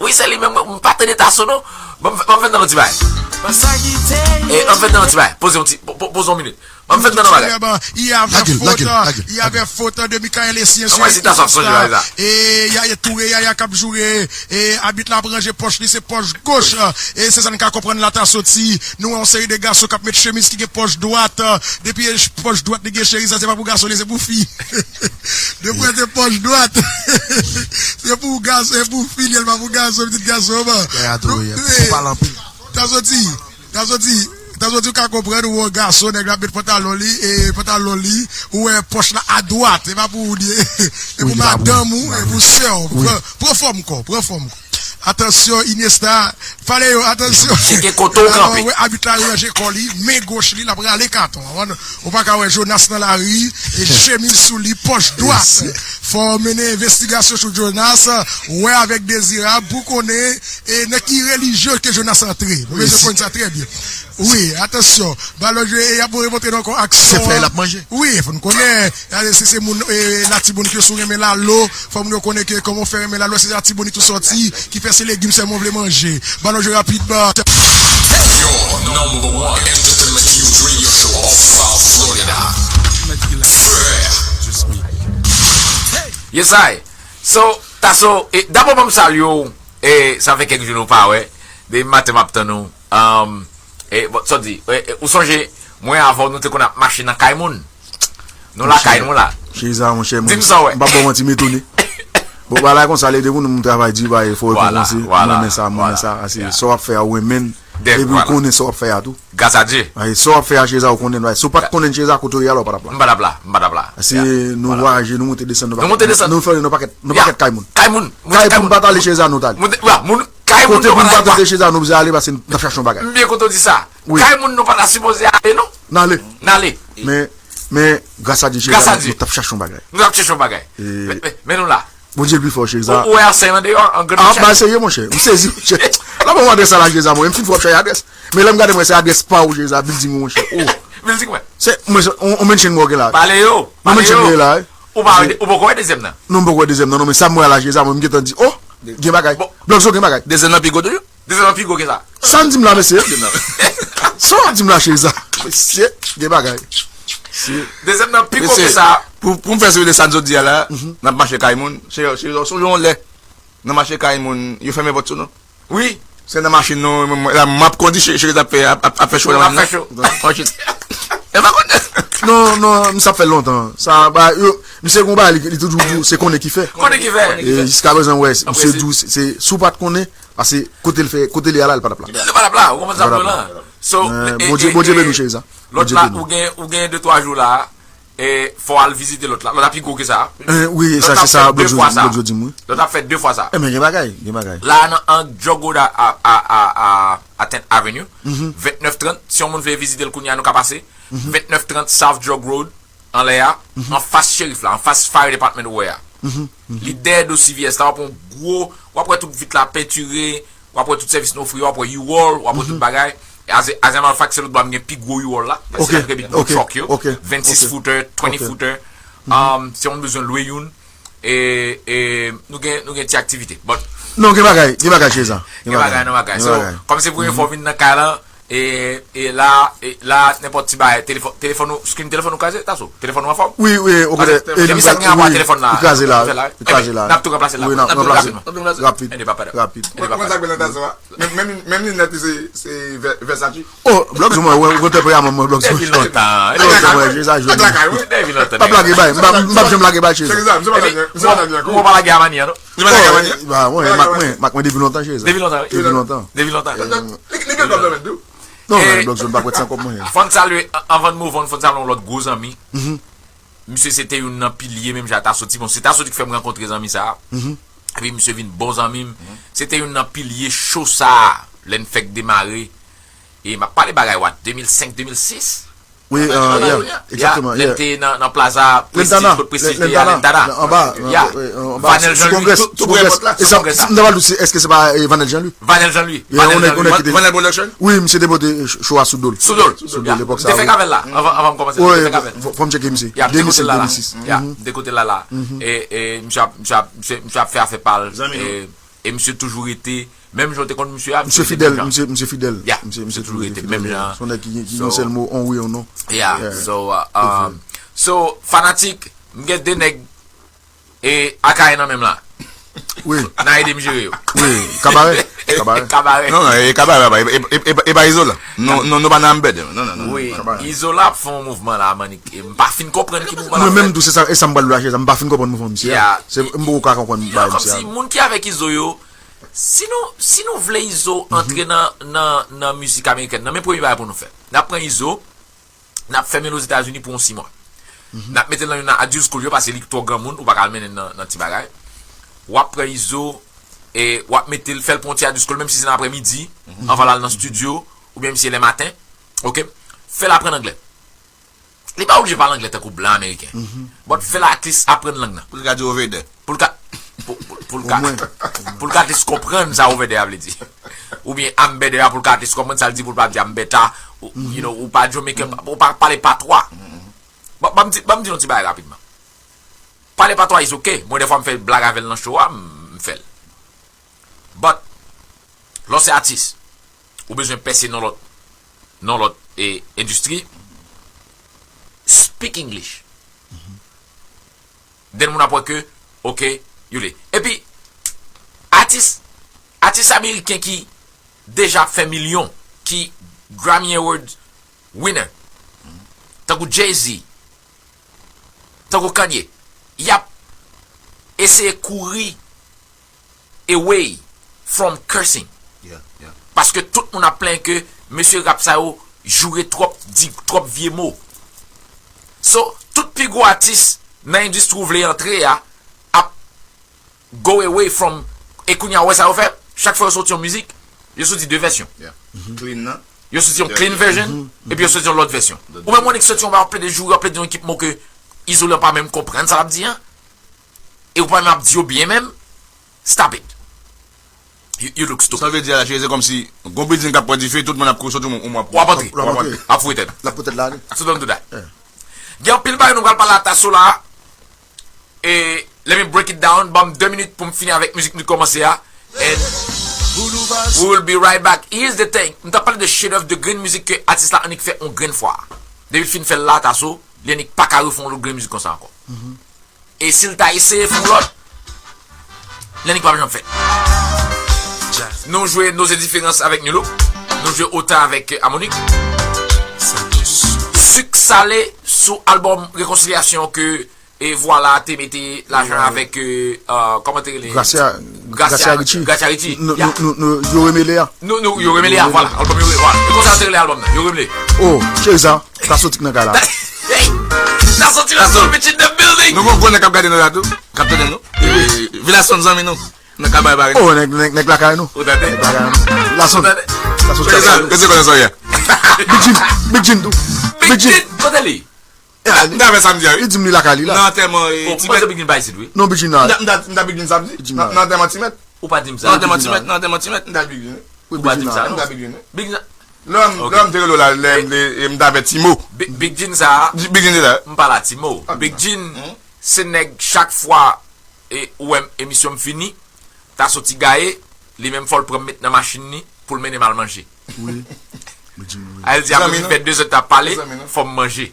Wi, se li menm, m pa tande Taso non. Ban m fè, ban m fè n tande yon ti bagay. E, ban m fè n tande yon ti bagay. Poze yon ti, po- po- poze yon minit. Ban m fè n tande yon bagay. Il y avait faute, il y avait faute de Michael Essien sur Iniesta. E Yaya Touré, Yaya k ap joure. E abit la ap ranje pòch li, se pòch goch. E se sa n ka konprann la, Taso di. Nou wè yon seri de gason k ap met chemiz ki gen pòch dwat. Depi pòch dwat li gen, cheri, sa se pa pou gason li, se pou fi. Depi se pòch dwat. Se pou gason, se pou fi, li, se pa pou gason, pitit gason, man. Yaya Touré, pou pale anpil. Taso di, Taso di, Taso di, ou ka konprann, ou wè yon gason, nèg la met pantalon li, e pantalon li, ou wè pòch la adwat, e pa pou ou li ye. E pou madanm ou, e pou sè w. Pran, pran fòm kò, pran fòm kò. Atansyon, Iniesta, pale yo, atansyon. Cheke kote w kanpe. Wè, abit la ranje kò li, men goch li, l ap rale katon. Ou pa ka wè Jonas nan lari, e chemiz sou li, pòch dwat. Fò w mennen envestigasyon sou Jonas, wè avèk Dezirab, pou konnen, e nan ki relijyon ke Jonas antre. Nou bezwen konn sa trè byen. Wi, atansyon. Balon jwe, e y ap remontre nou ankò ak son an. Chèf la, l ap manje. Wi, fò n konnen. Gade, si se moun, e, Latibonit yo, si w renmen lalo, fò moun yo konnen ke kòman w fè renmen lalo, se Latibonit ou sòti, ki fè se legim sèlman w vle manje. Balon jwe rapidman. Your number one entertainment news radio show all South Florida. Frè. Yes, I. So, Taso, e, dabò ban m salye w, e, sa fè kèk jou nou pa wè. Depi maten m ap tann ou. Um, e, bon, sa w di, e, e, ou sonje, mwen avè w, nou te konn ap mache nan kay moun. Nou lakay nou la. Cheza, monchè, mwen, m pa ba w manti, m etone. Bon, bagay konsa, lè de moun, m travay di, ba, fò w rekonpanse. M renmen sa, m renmen sa. Ase, sa w ap fè a, ou renmen l. Epi ou konnen sa w ap fè a tou. Gras a Dye. Ay, sa w ap fè a, Cheza, ou konnen, bay. Si w pa t konnen Cheza, kote w ye a la, ou pa t ap la. M pa t ap la, m pa t ap la. Ase, nou vwayaje, nou monte desann, nou pa t ap la. Nou monte desann. Nou fè, nou pa t ap la. Kay moun. Kay pou nou pa t ale, Cheza, nou t ale. Kote pou nou pa t ale, Cheza, nou bezwen ale, paske n ap chache yon bagay. M byen kontan w di sa. Kay moun nou pa ta sipoze ale, non. N ale. N ale. Men, men, gras a Dye, Cheza, nou t ap chache yon bagay. Nou t ap chache yon bagay. Men, men, men nou la. Bondye pi fò, Cheza. Ou, ou wè ansèy lan deyò, an grenn. Ah, ba serye, monchè. M sezi, monchè. La, bon, adrès la, Cheza, mwen. M fin fè w ap chache adrès. Men lè m gade, mwen, se adrès pa ou, Cheza, building ou, monchè. Oh. Building mwen. Se, mwen, se, on, on mention mwen gen la. Pale yo. On mention mwen gen la, wi. Ou pa, ou poko wè dezyèm nan? Non, m poko wè dezyèm nan, non, men sa m wè la, Cheza, mwen, m gentan di, oh, gen bagay. Blòk zo gen bagay. Dezyèm nan pi gwo toujou? Dezyèm nan pi gwo ke sa. Sa n di m la, mesye? Sa w ap di m la, Cheza? Mesye, gen bagay. Dezyèm nan pi gwo ke sa. Pou, pou m fè sou de sa n sot di a la, n ap mache kay moun. Cheza, sonje yon lè, nan mache kay moun, yo fèmen pòt sou nou. Wi. Se nan machin nou, mwen, mwen, la, m ap kondi, Cheza ap fè, ap, ap, ap fè cho nan machin nan. Ap fè cho. Oh, shit. E pa konn. Non, non, m sa fè lontan. Sa, ba, yo, misye gon bagay, li, li toujou di, se konnen ki fè. Konnen ki fè. E jiskaprezan, wè, misye di w, se, se, si w pa t konnen, Paske kote l fè, kote l ye a la, l pa t ap la. Li pa t ap la, ou konprann sa m di w lan. So, e, Bondye, e, Bondye e, beni w, Cheza. Lòt la, ou gen, ou gen de twa jou la, e fò w al vizite lòt la. Lòt la pi gwo ke sa. Wi, sa, se sa, Blòk Zo, Blòk Zo di m, wi. Lòt ap fè de fwa sa. Enben, gen bagay, gen bagay. La, nan, an Jog Road a, a, a, a, a, a Tenth Avenue, vennèf trant, si yon moun vle vizite l kounye a, nou ka pase. Vennèf trant South Jog Road, anlè a, anfas cherif la, anfas fire department ou wè a. Li dèyè do C V S la, w ap wè yon gwo, w ap wè tout vit la pentire, w ap wè tout sèvis nou ofri, w ap wè U-Haul, w ap wè tout bagay. E as, as a matter of fact, se lòt bò a m gen pi gwo U-Haul la. Paske sa trè byen gwo truck yo, vennsis footer, twenty footer. Um, si yon moun bezwen lwe youn, e, e, nou gen, nou gen ti aktivite. But non, gen bagay, gen bagay, Cheza. Gen bagay, nan bagay. So, kòm se premye fwa w vin nan kay lan, E, e la, e la, nenpòt ti bagay, telefòn, telefòn ou, screen telefòn ou kraze, Taso? Telefòn ou anfòm? Wi, wi, okontrè. Depi sa gen rapò a telefòn la, li kraze la, li kraze la. N ap tou ranplase l la, n ap tou ranplase l. Rapid, rapid. Kòman sa k bèl nan Taso a? Menm, menm, menm linèt li se, se Versace. Oh, Blòk Zo, mwen, mwen, okontrè, premyèman, mwen, Blòk Zo. Depi lontan. Depi lontan, mwen, Cheza jwenn. Depi lontan. M p ap lage bay, m p ap, m p ap janm lage bay, Cheza. Mwen pa lage a mani an, non. Mwen pa lage a mani an. Mak mwen, mak mwen depi lontan, Cheza. Depi lontan, wi. Depi lontan. Depi lontan. Li, li gen kòb nan men tou. Non, men Blòk Zo, m pa kwè ti ankò mwen. Fò n salye, an-, anvan n move on, fò n salye yon lòt gwo zanmi. Misye se te youn nan pilye, menm jan Taso di. Bon, se Taso di ki fè m rankontre zanmi sa a. Epi misye vin bon zanmi m. Se te youn nan pilye cho sa a, lè n fèk demare. E m ap pale bagay, what, de mil senk, de mil sis? Wi, Nan yeah, Kalifornia. Exactement, Lè m yeah. te nan nan Plaza Prestige, Lentana, kot Prestige te Lentana, Lentana. Anba, Yeah. anba, Vanel sou Jean-Louis. Congress, Tou- tou Congress. prè pòt la, E sou sa, Congress. m ta pral di, èske se pa eh, Vanel Jean-Louis? Vanel Jean-Louis. Yeah, Vanel on est- Jean-Louis. on est quitté. Vanel Production. Wi, misye te pote show a sou do l. Sou do l. Sou do l, epòk sa. Te fè kavel la. Anvan anvan m kòmanse. Te fè kavel. Fò m tcheke misye. Ya, m te kote Demisyon, la la. demisyon. Ya, m te kote la la. E e misye ap misye ap misye misye ap fè afè pa l. Zanmi nou. E e misye toujou rete menm jan w te konn misye a. Misye fidèl, misye misye fidèl. Ya, Misye misye misye toujou rete menm jan. Se yon nèg ki ki- ki So- yon sèl mo, on wi, on non. Yeah, Yeah. so uh, um, so fanatik, m gen de nèg e Akayè nan menm la. Wi, N a ede m jere yo. wi, kabarè, kabarè. Kabarè. Non, non, e kabarè, papa. E pa Izolan. Non, non, nou pa nan Ambèdè. Non, non, non. Wi, Izolan ap fè yon mouvman la, man. E m pa fin konprann ki mouvman Mwen la. Menm tou, se sa, e sa m pral lache, sa m pa fin konprann mouvman misye a. Yeah. Se m poko ka konprann Yo, bagay kòm misye si a. Moun ki avèk Izo yo, si nou si nou vle Izo antre nan nan nan mizik amerikèn nan, men premye bagay pou nou fè. N ap pran Izo, n ap fèmen l Ozetazini pou yon sis mwa. N ap mete l nan youn nan adult school yo, paske li twò granmoun, ou pa ka al mennen l nan nan ti bagay. W ap pran Izo, e w ap mete l, fè l pran yon ti adult school, menm si se nan aprèmidi, anvan l al nan studio, oubyen si se lè maten, oke? Fè l aprann anglè. Li pa oblije pale anglè tankou blan ameriken. But fè l at least aprann lang nan. Pou l ka di over there. Pou l ka pou pou- pou l ka pou l ka at least konprann sa over there a vle di. Oubyen I'm better a, pou l ka at least konprann sa l di, pou l pa di I'm better. Ou- you know, ou pa Jamaican, ou pa pale patwa. Ban ban m di ban m di nou ti bagay rapidman. Pale patwa is ok. Mwen defwa m fè blag avè l nan show a, m fè l. But lè w se atis, ou bezwen pèse nan lòt nan lòt e endistri. Speak English. Den moun ap wè ke, ok, you li. Epi atis atis ameriken ki deja ap fè milyon, ki Grammy Award winner, tankou Jay-Z, tankou Kanye, y ap eseye kouri away from cursing. Yeah, yeah. Paske tout moun ap plenyen ke mesye rap sa yo joure twòp, di twòp vye mo. So, tout pi gwo atis nan endistri w vle antre a ap go away from. E kounye a, ou wè sa yo fè? Chak fwa yo soti yon mizik, yo soti de vèsyon. Yeah. Clean nan. Yo soti yon clean version, epi yo soti yon lòt vèsyon. Ou menm, Monique, soti yon ba, ap plede joure, ap plede yon ekip mo ke Izolan pa menm konprann sa l ap di an. E ou pa menm ap di yo byen menm. Stop it. You, you look Sa stupid. vle di a la, cheri, se kòmsi gon bilding k ap pran dife, tout moun ap kouri soti, ou ou ap W ap antre. W ap antre. Ap foure tèt. L ap pote l ale. So don't do that. Gen anpil bagay nou pral pale a Tasso la. E let me break it down. Ban m de minit pou m fini avèk mizik nou kòmanse a. And we will be right back. Here's the thing. M t ap pale de Shade of the Green, mizik ke atis la annik fè yon grenn fwa. Depi l fin fè l la, Tasso, li annik pa ka refè yon lòt grenn mizik konsa ankò. E si l ta eseye fè yon lòt, li annik p ap janm fèt. Nou jwe Nos Indifférences avèk Nulook. Nou jwe Otan avèk Harmonik. Sik Sale sou albòm Rekonsilyasyon ke e Vwala te mete lajan avèk, euh, kòman te rele? Gracia, Gracia, Gracia Ritchie. Gracia Ritchie. Nou, Yeah. nou, nou, nou, yo remele a. Nou, nou, yo remele a, vwala. Albòm yo remele, vwala. E konsa te rele albòm nan, yo remele. Oh, cheri sa, sa soti nan kay la. Hey! Sa soti la, sou bitch in the building. Nou gon gwo nèg k ap gade nou la tou, k ap tande nou. E, Vila Sound zanmi nou. Nan Kabay Bare. Oh, nèg, nèg, nèg lakay nou. Ou tande? Nèg lakay nou. Vila Sound. Sa soti Kèse lakay nou. kèse konnen sa w ye. Big Jim, Big Jim tou. Big Jim. Kote li? M ta fè samdi a, wi. Li di m li lakay li la. Nan antèman, Oh, ti mwen se mèt. Big Jim pa isit, wi. Non, Big Jim la. M ta- m ta- m ta Big Jim samdi. Jim Nan la. nan antèman ti mèt. Ou pa di m Nan sa. antèman ti mèt, nan antèman ti mèt, m ta Big Jim. Wi, Ou pa di Big m Jim sa, la. M non. ta Big Jim. Big Jim. Lè m lè m te rele w la, lè m te- e m ta fè ti mo. Big, Big Jim sa, Di- Big Jim te la. M pale a ti mo. Big Jim, se nèg chak fwa e ou wè emisyon m fini, ta soti gaye, li menm fò l pran m met nan machin ni pou l mennen m al manje. Wi. Big Jim, wi. A, l di apre Zanmi vin nou. Fè de zè t ap pale, Zanmi nou. Fò m manje.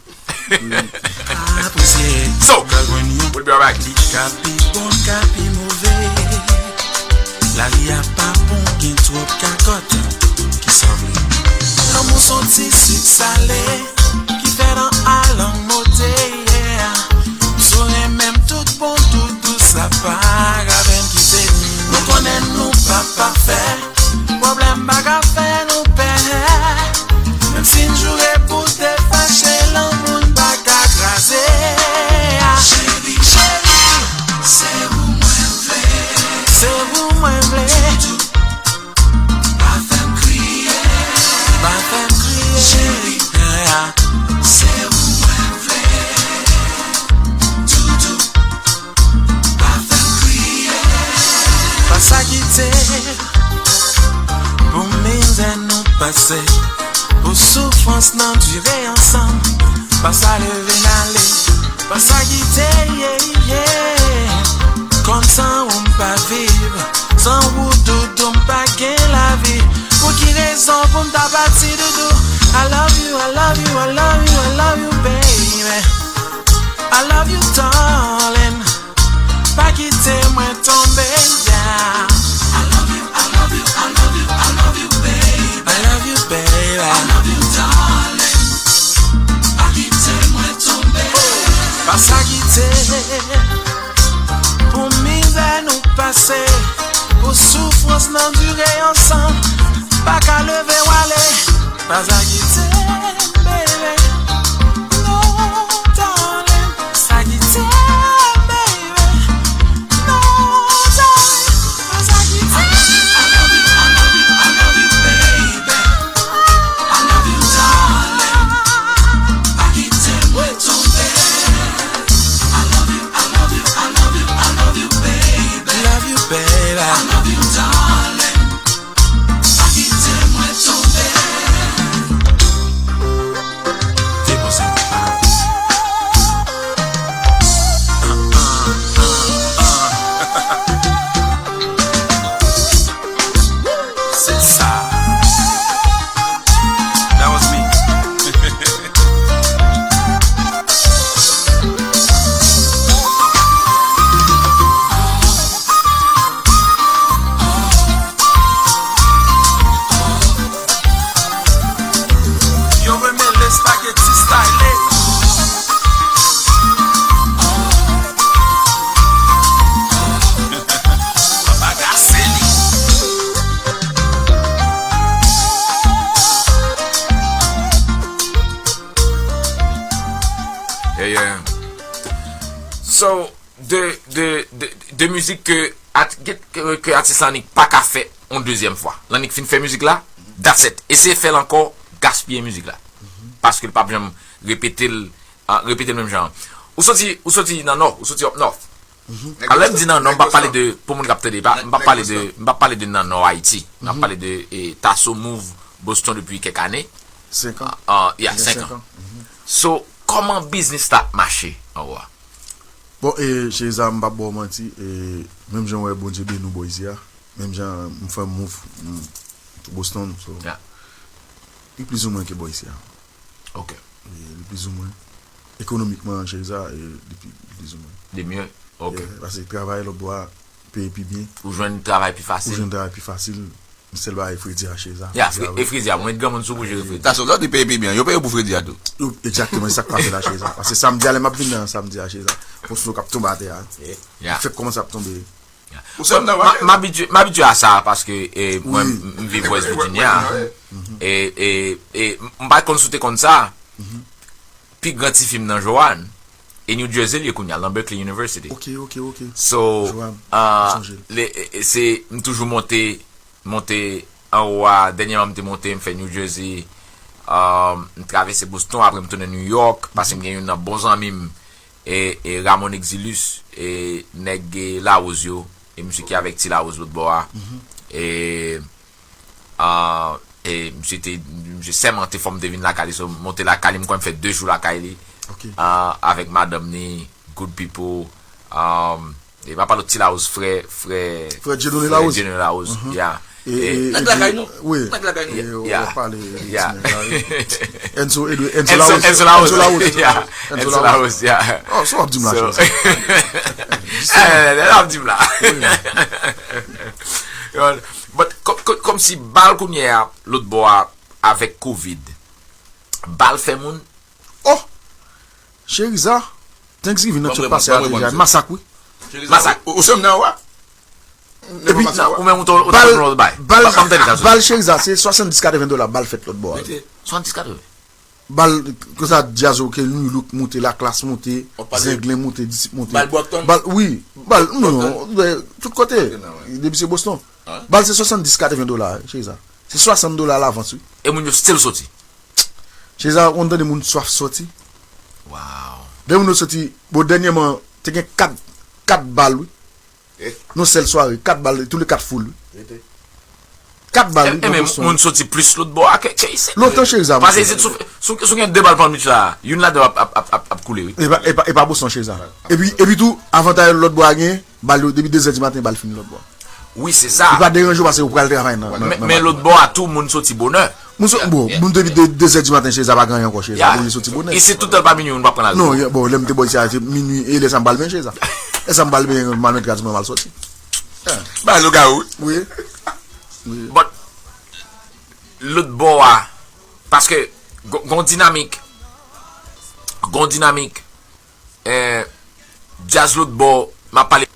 Apresye, So, pral jwenn yon we'll be right back. Li ka pi bon, ka pi move. Lari a pa bon, gen twòp kakòt. Ki sa w vle? Lanmou s on ti sik sale ki fè nan alang mote, yeah. M sou renmen m tout bon, tout dous, la pa grave m kite. Nou konnen nou pa pafè, pwoblèm pa ka fè nou pè. Menm si n joure pou te fache, lanmou n pa ka kraze. Cheri, cheri, se ou mwen vle. Se ou mwen vle. Toutou, pa fè m kriye. Pa fè m kriye. Cheri, yeah. Se Kite pou mizè nou pase, pou soufrans n andire ansanm. Pa sa leve n ale, pa sa kite, yeah, yeah. Konn san ou m pa viv, san ou doudou m pa gen lavi. Pou ki rezon pou m ta pati doudou? I love you, I love you, I love you, I love you, baby. I love you, darling. Pa kite mwen tonbe down. I love you, I love you, I love you, I love you, baby. I love you, baby. I love you, darling. Pa kite mwen tonbe. Pa sa kite. Pou mizè nou pase, pou soufrans n andire ansanm. Pa ka leve w ale. Pa sa kite, baby. No, darling. Sa kite, baby. No, darling. Pa sa kite. I love you, I love you, I love you, baby. I love you, darling. Pa kite mwen tonbe. I love you, I love you, I love you, I love you, baby. Love you, baby. I love you, darling. Pa kite mwen tonbe. Depoze. Se sa. That was me. Yo renmen le spaghetti style. Papa Gaseli. Yeah, yeah. So, de, de, de, de mizik ke, at, ke, ke atis la annik pa ka fè yon dezyèm fwa. L annik fin fè mizik la, that's it. Eseye fè l ankò, gaspiye mizik la. Paske l p ap janm repete l, ah, repete l menm jan an. Ou soti, ou soti nan nò, ou soti up north. Alò, lè m di nan nò, m p ap pale de, pou moun k ap tande, pa, m p ap pale de, m p ap pale de nan nò Ayiti. M ap pale de, e, Tasso move Boston depi kèk ane. Senk an. Ah, ah, yeah, senk an. So, kòman biznis la ap mache anwo a? Bon, e, Cheriza, m p ap ba w manti, e, menm jan w wè Bondye beni w bò isi a, menm jan m fè move, m, tou Boston, so, li plizoumwen ke bò isi a. Ok. E, li plizoumwen, ekonomikman, Cheriza, e, li pi, li plizoumwen. De mye? Ok. Yeah, paske travay lòt bò a peye pi byen. Ou jwenn travay pi fasil? Ou jwenn travay pi fasil. Sèl bagay fredi a Cheriza. Ya, fredi a, mwen met granmoun sou pou jere fredi. Sa sou lòt, li peye pi byen. Yo peye pou fredi a tou. Yo, egzakteman, se sa k pase la Cheriza. Paske samdi a, lè m ap vin nan samdi a Cheriza, gon sno k ap tonbe atè a. Li fèk kòmanse ap tonbe. M abitye, m abitye a sa paske, e, mwen, m viv West Virginia. E, e, e m pa konn si w te konn sa. Pi gran tifi m nan Jowan, e New Jersey li ye kounye a, nan Berkeley University. Ok, ok, ok. So, ah, le, e, e, se, m toujou monte, monte anwo a. Dènyèman, m te monte, m fè New Jersey, ah, m travèse Boston, apre m tounen New York, paske m gen youn nan bon zanmi m, e, e Ramon Exilus, e nèg, e, Larose yo, e misye ki avèk Ti Larose lòt bò a. E, ah, e misye te, misye sèmante fò m te vin lakay li, so m monte lakay li, m kwè m fè de jou lakay li. Ok. Ah, avèk madanm ni, good people. Ah, e pa pale Ti Larose, frè, frè, frè Dieudonné Larose. Dieudonné Larose, yeah. E, e, nèg lakay nou. Wi. Nèg lakay nou. E, w ap pale de ti nèg la, wi. Enzo, Edou-, Enzo Larose. Enzo Larose. Enzo Larose. Yeah. Enzo Larose, yeah. Oh, sa w ap di m la, Cheriza? Eh, sa w ap di m la. Wi. But, kò-, kò-, kòmsi bal kounye a, lòt bò a, avèk covid. Bal fè moun. Oh! Cheriza, Thanksgiving nan t sot pase a deja. Masak, wi. Masak. Ou, ou se m nan wa? Epi, ou menm ou t, ou t, bal, bal, bal Cheriza, se swasanndis katreven dola bal fèt lòt bò a. Swasanndis katreven. Bal, konsa, djaz, ok, New Look moute, La Classe moute, Zenglen moute, Disip moute. Bal Brockton? Bal, wi, bal, non, tout kote. Depi se Boston. Bal se swasanndis, katreven dola, Cheriza. Se swasant dola lavans, wi. E moun yo still soti. Cheriza, ou konn tande moun swaf soti. Wow. Gen moun yo soti, bon, dènyèman, te gen kat, kat bal, wi. Nan sèl sware, kat bal, tou le kat full, wi. Kat bal, wi, nan Boston. Moun soti plis lòt bò a ke, ke isit. Lontan Cheza, Pase isit, si w gen de bal pann mitch la, youn ladan yo ap, ap, ap, ap, ap koule, wi. E pa, e pa, e pa Boston Cheza. Epi, epi tou, avantay lòt bò a gen, bal yo, depi de zè di maten, bal fini lòt bò a. Wi, se sa. Li pa deranje w pase ou pral travay nan, nan, Men, nan men lòt bò a tou, moun soti bonè. Moun so, bon, moun depi de, de zè di maten Cheza pa gen anyen ankò Cheza. Bon, li soti bonè. Isit tout tan pa minui, moun pa pran la. Non, bon, lè m te bò isi a, se minui, e lè sa m pral benyen Cheza. Lè sa m pral benyen, m al met gaz mwen, m al soti. Ba lougawou. Wi. But, lòt bò a, paske, gon, gon dinamik, gon dinamik, eh, djaz lòt bò, m ap pale.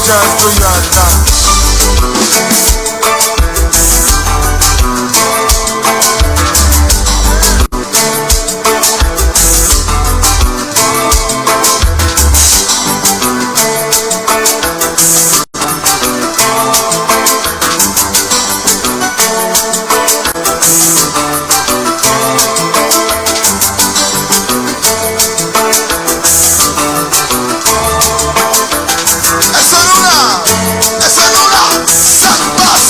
That's the yard, Èske nou la? Èske nou la? Sa k pase?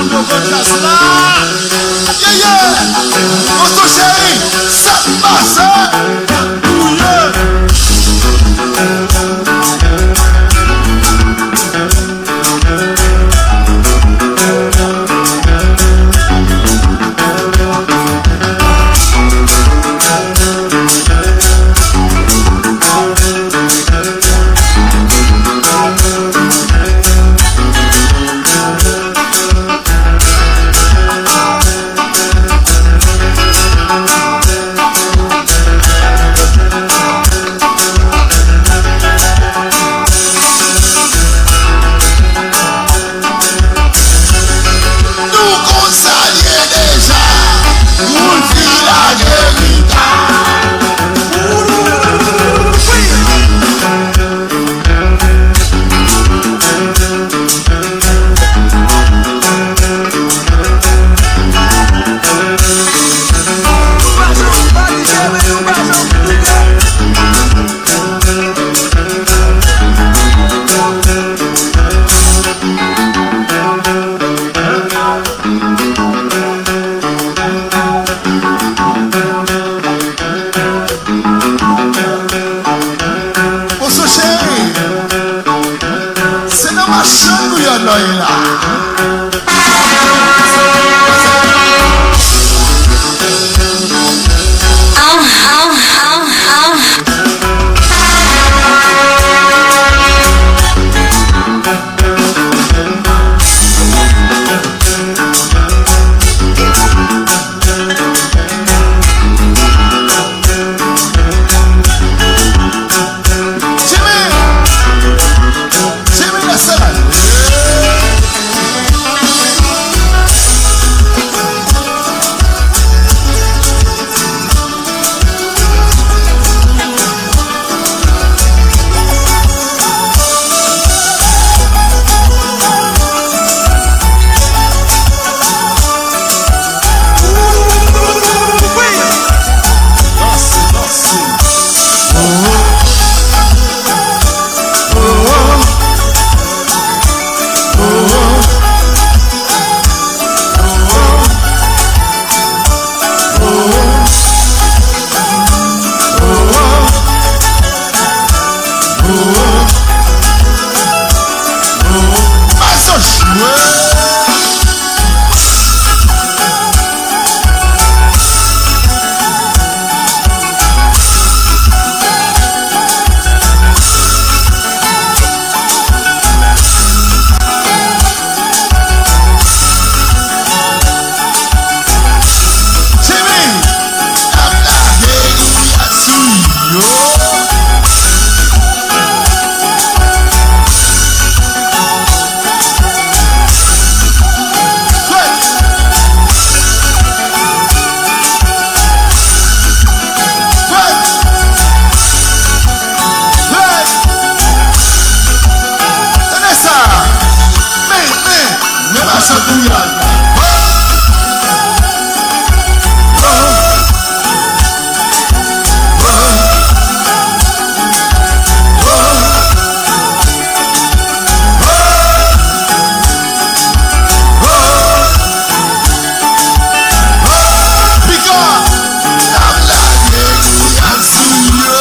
Yo konn jazz la. Yeah, yeah. Monson cheri, sa k pase? Bouye. Nou konn sa l ye deja. Woulfi lage gita. Monson cheri, se nan machann gouyad la ye la. Jimmy! Jimmy, lèse la. Jimmy, n ap lage gouya sou yo. Fèt. Fèt. Fèt. Tande sa. Men, men, men machann gouyad la. Piga, n ap lage gouya sou yo.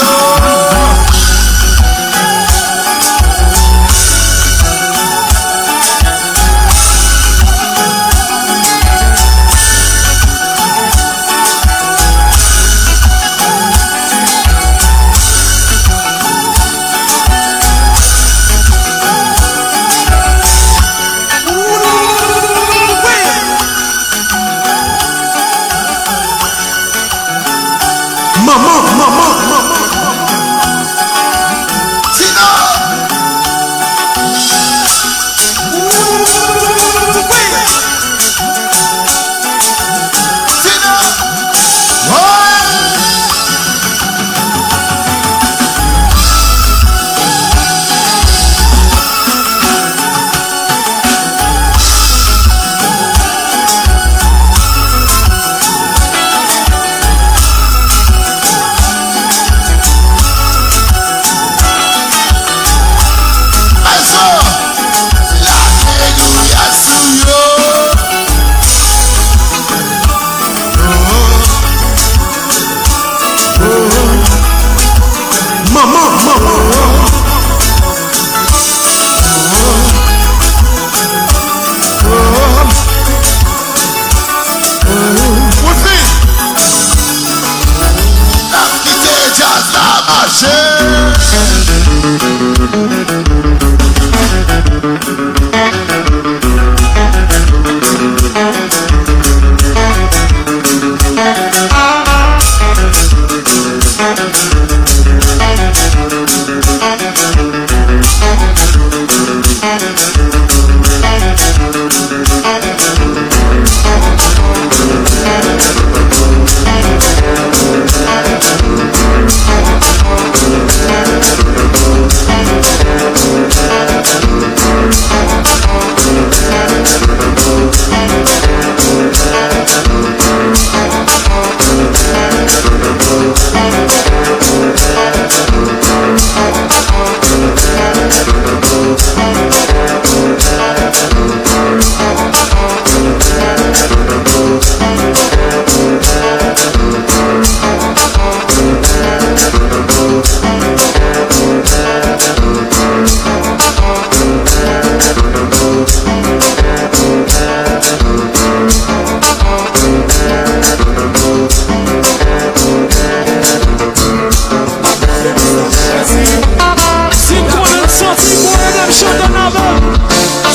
Si n konnen l santi bon, ede m chante l avè m.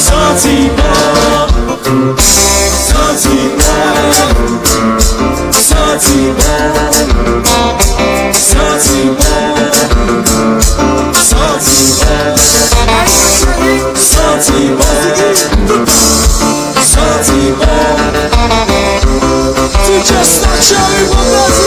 Santi bon, santi bon, santi bon, santi bon, santi bon, santi bon. Santi bon. D J Snatch, Cherry, bon plezi.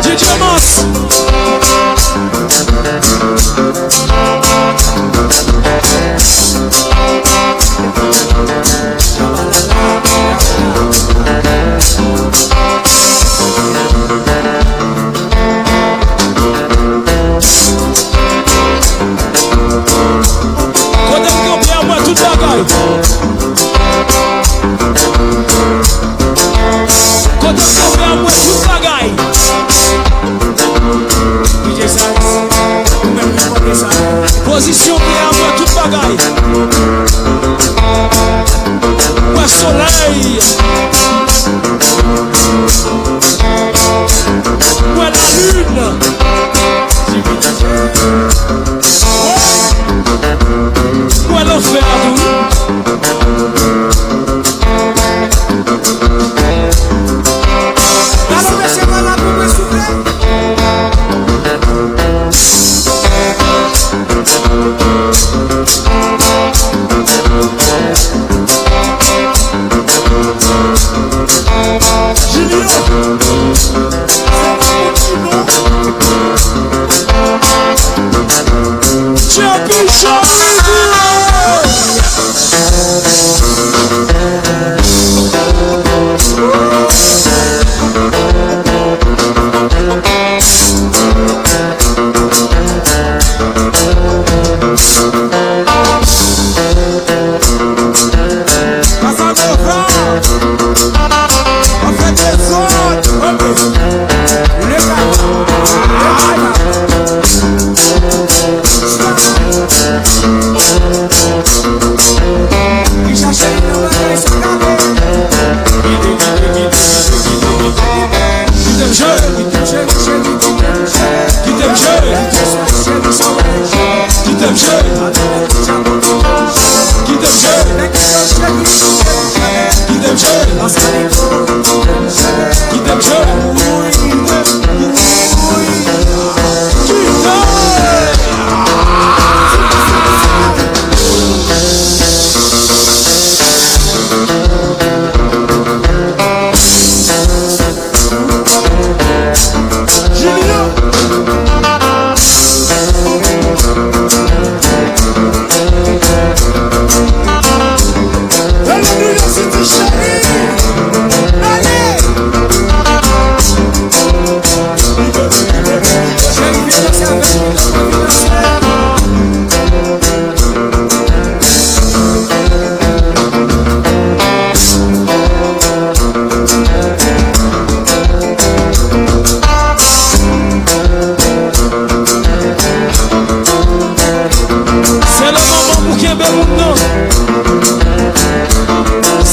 D J Mans. Kote m kanpe a, m wè tout bagay. Kote m kanpe a, m wè tout bagay. Pozisyon pye a, m wè tout bagay. M wè solèy. M wè lalin. M wè lanfè a tou.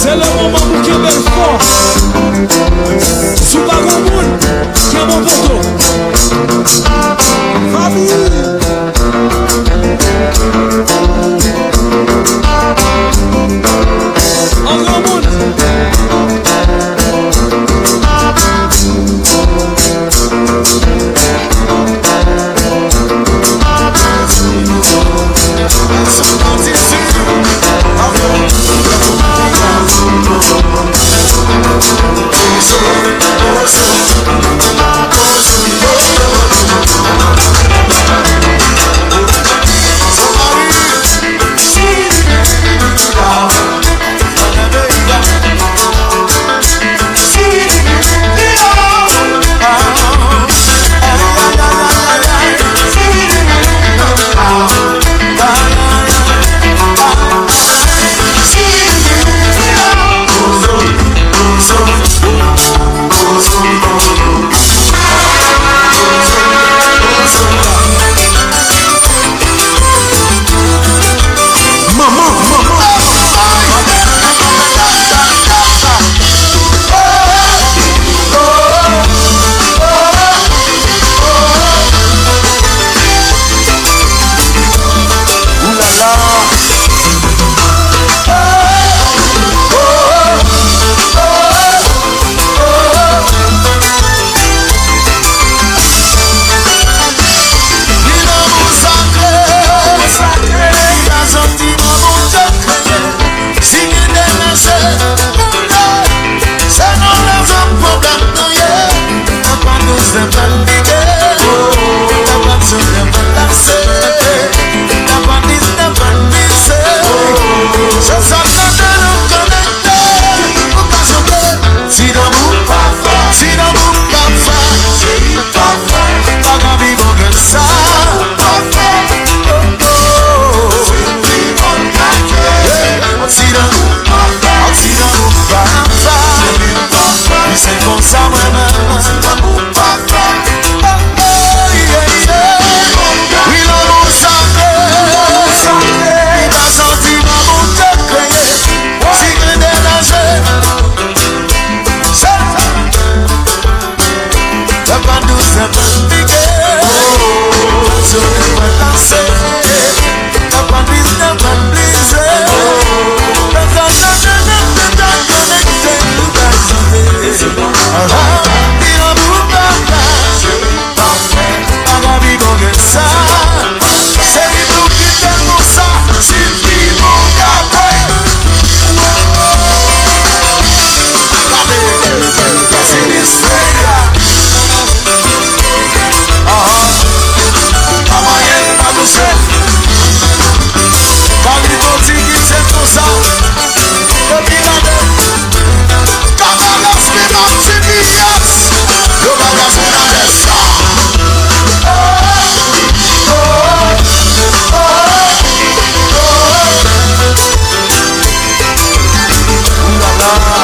Se le moman pou kenbe l fò. Si w pa gon moun, kenbe w poto. Fabi! An granmoun! Li lanmou sakre, sakre, li pa sòti nan Bondye kreye. Si gen de ranje, se nan rezon pwoblèm nou ye. Nan pa dous, nan pa lide, nan pa sou, nan pa lase, nan pa dis, nan pa lise. Se sa k mande nou konnen. Ou ka chante. Si lanmou pa fè, si lanmou pa fè, si pa fè, pa ka pi bon ke sa. Pa fè, oh, oh. Si lanmou pa fè, si lanmou pa fè, si pa fè, se konsa mwen menm. Si lanmou pa fè, oh, oh, yeah, yeah. Wi, lanmou sakre, li pa sòti nan Bondye kreye. Si gen de ranje, se sa. Sa pa dous, sa pa pike. Sa pa lase, sa pa plis, sa pa plise. Sa pa chanje, sa pa konekte, nou ka chante. Ah, ah, li lanmou papa. Pa ka pi bon ke sa. Se li tou ki fè konsa. Si pi bon ka fè. Gade, se li se la. Ah, pa manyen, pa touche. Pa li konti ki fè konsa. Epi gade. Kavalas, Minas, G P S, yo pa ka jwenn avè sa. Ou la la.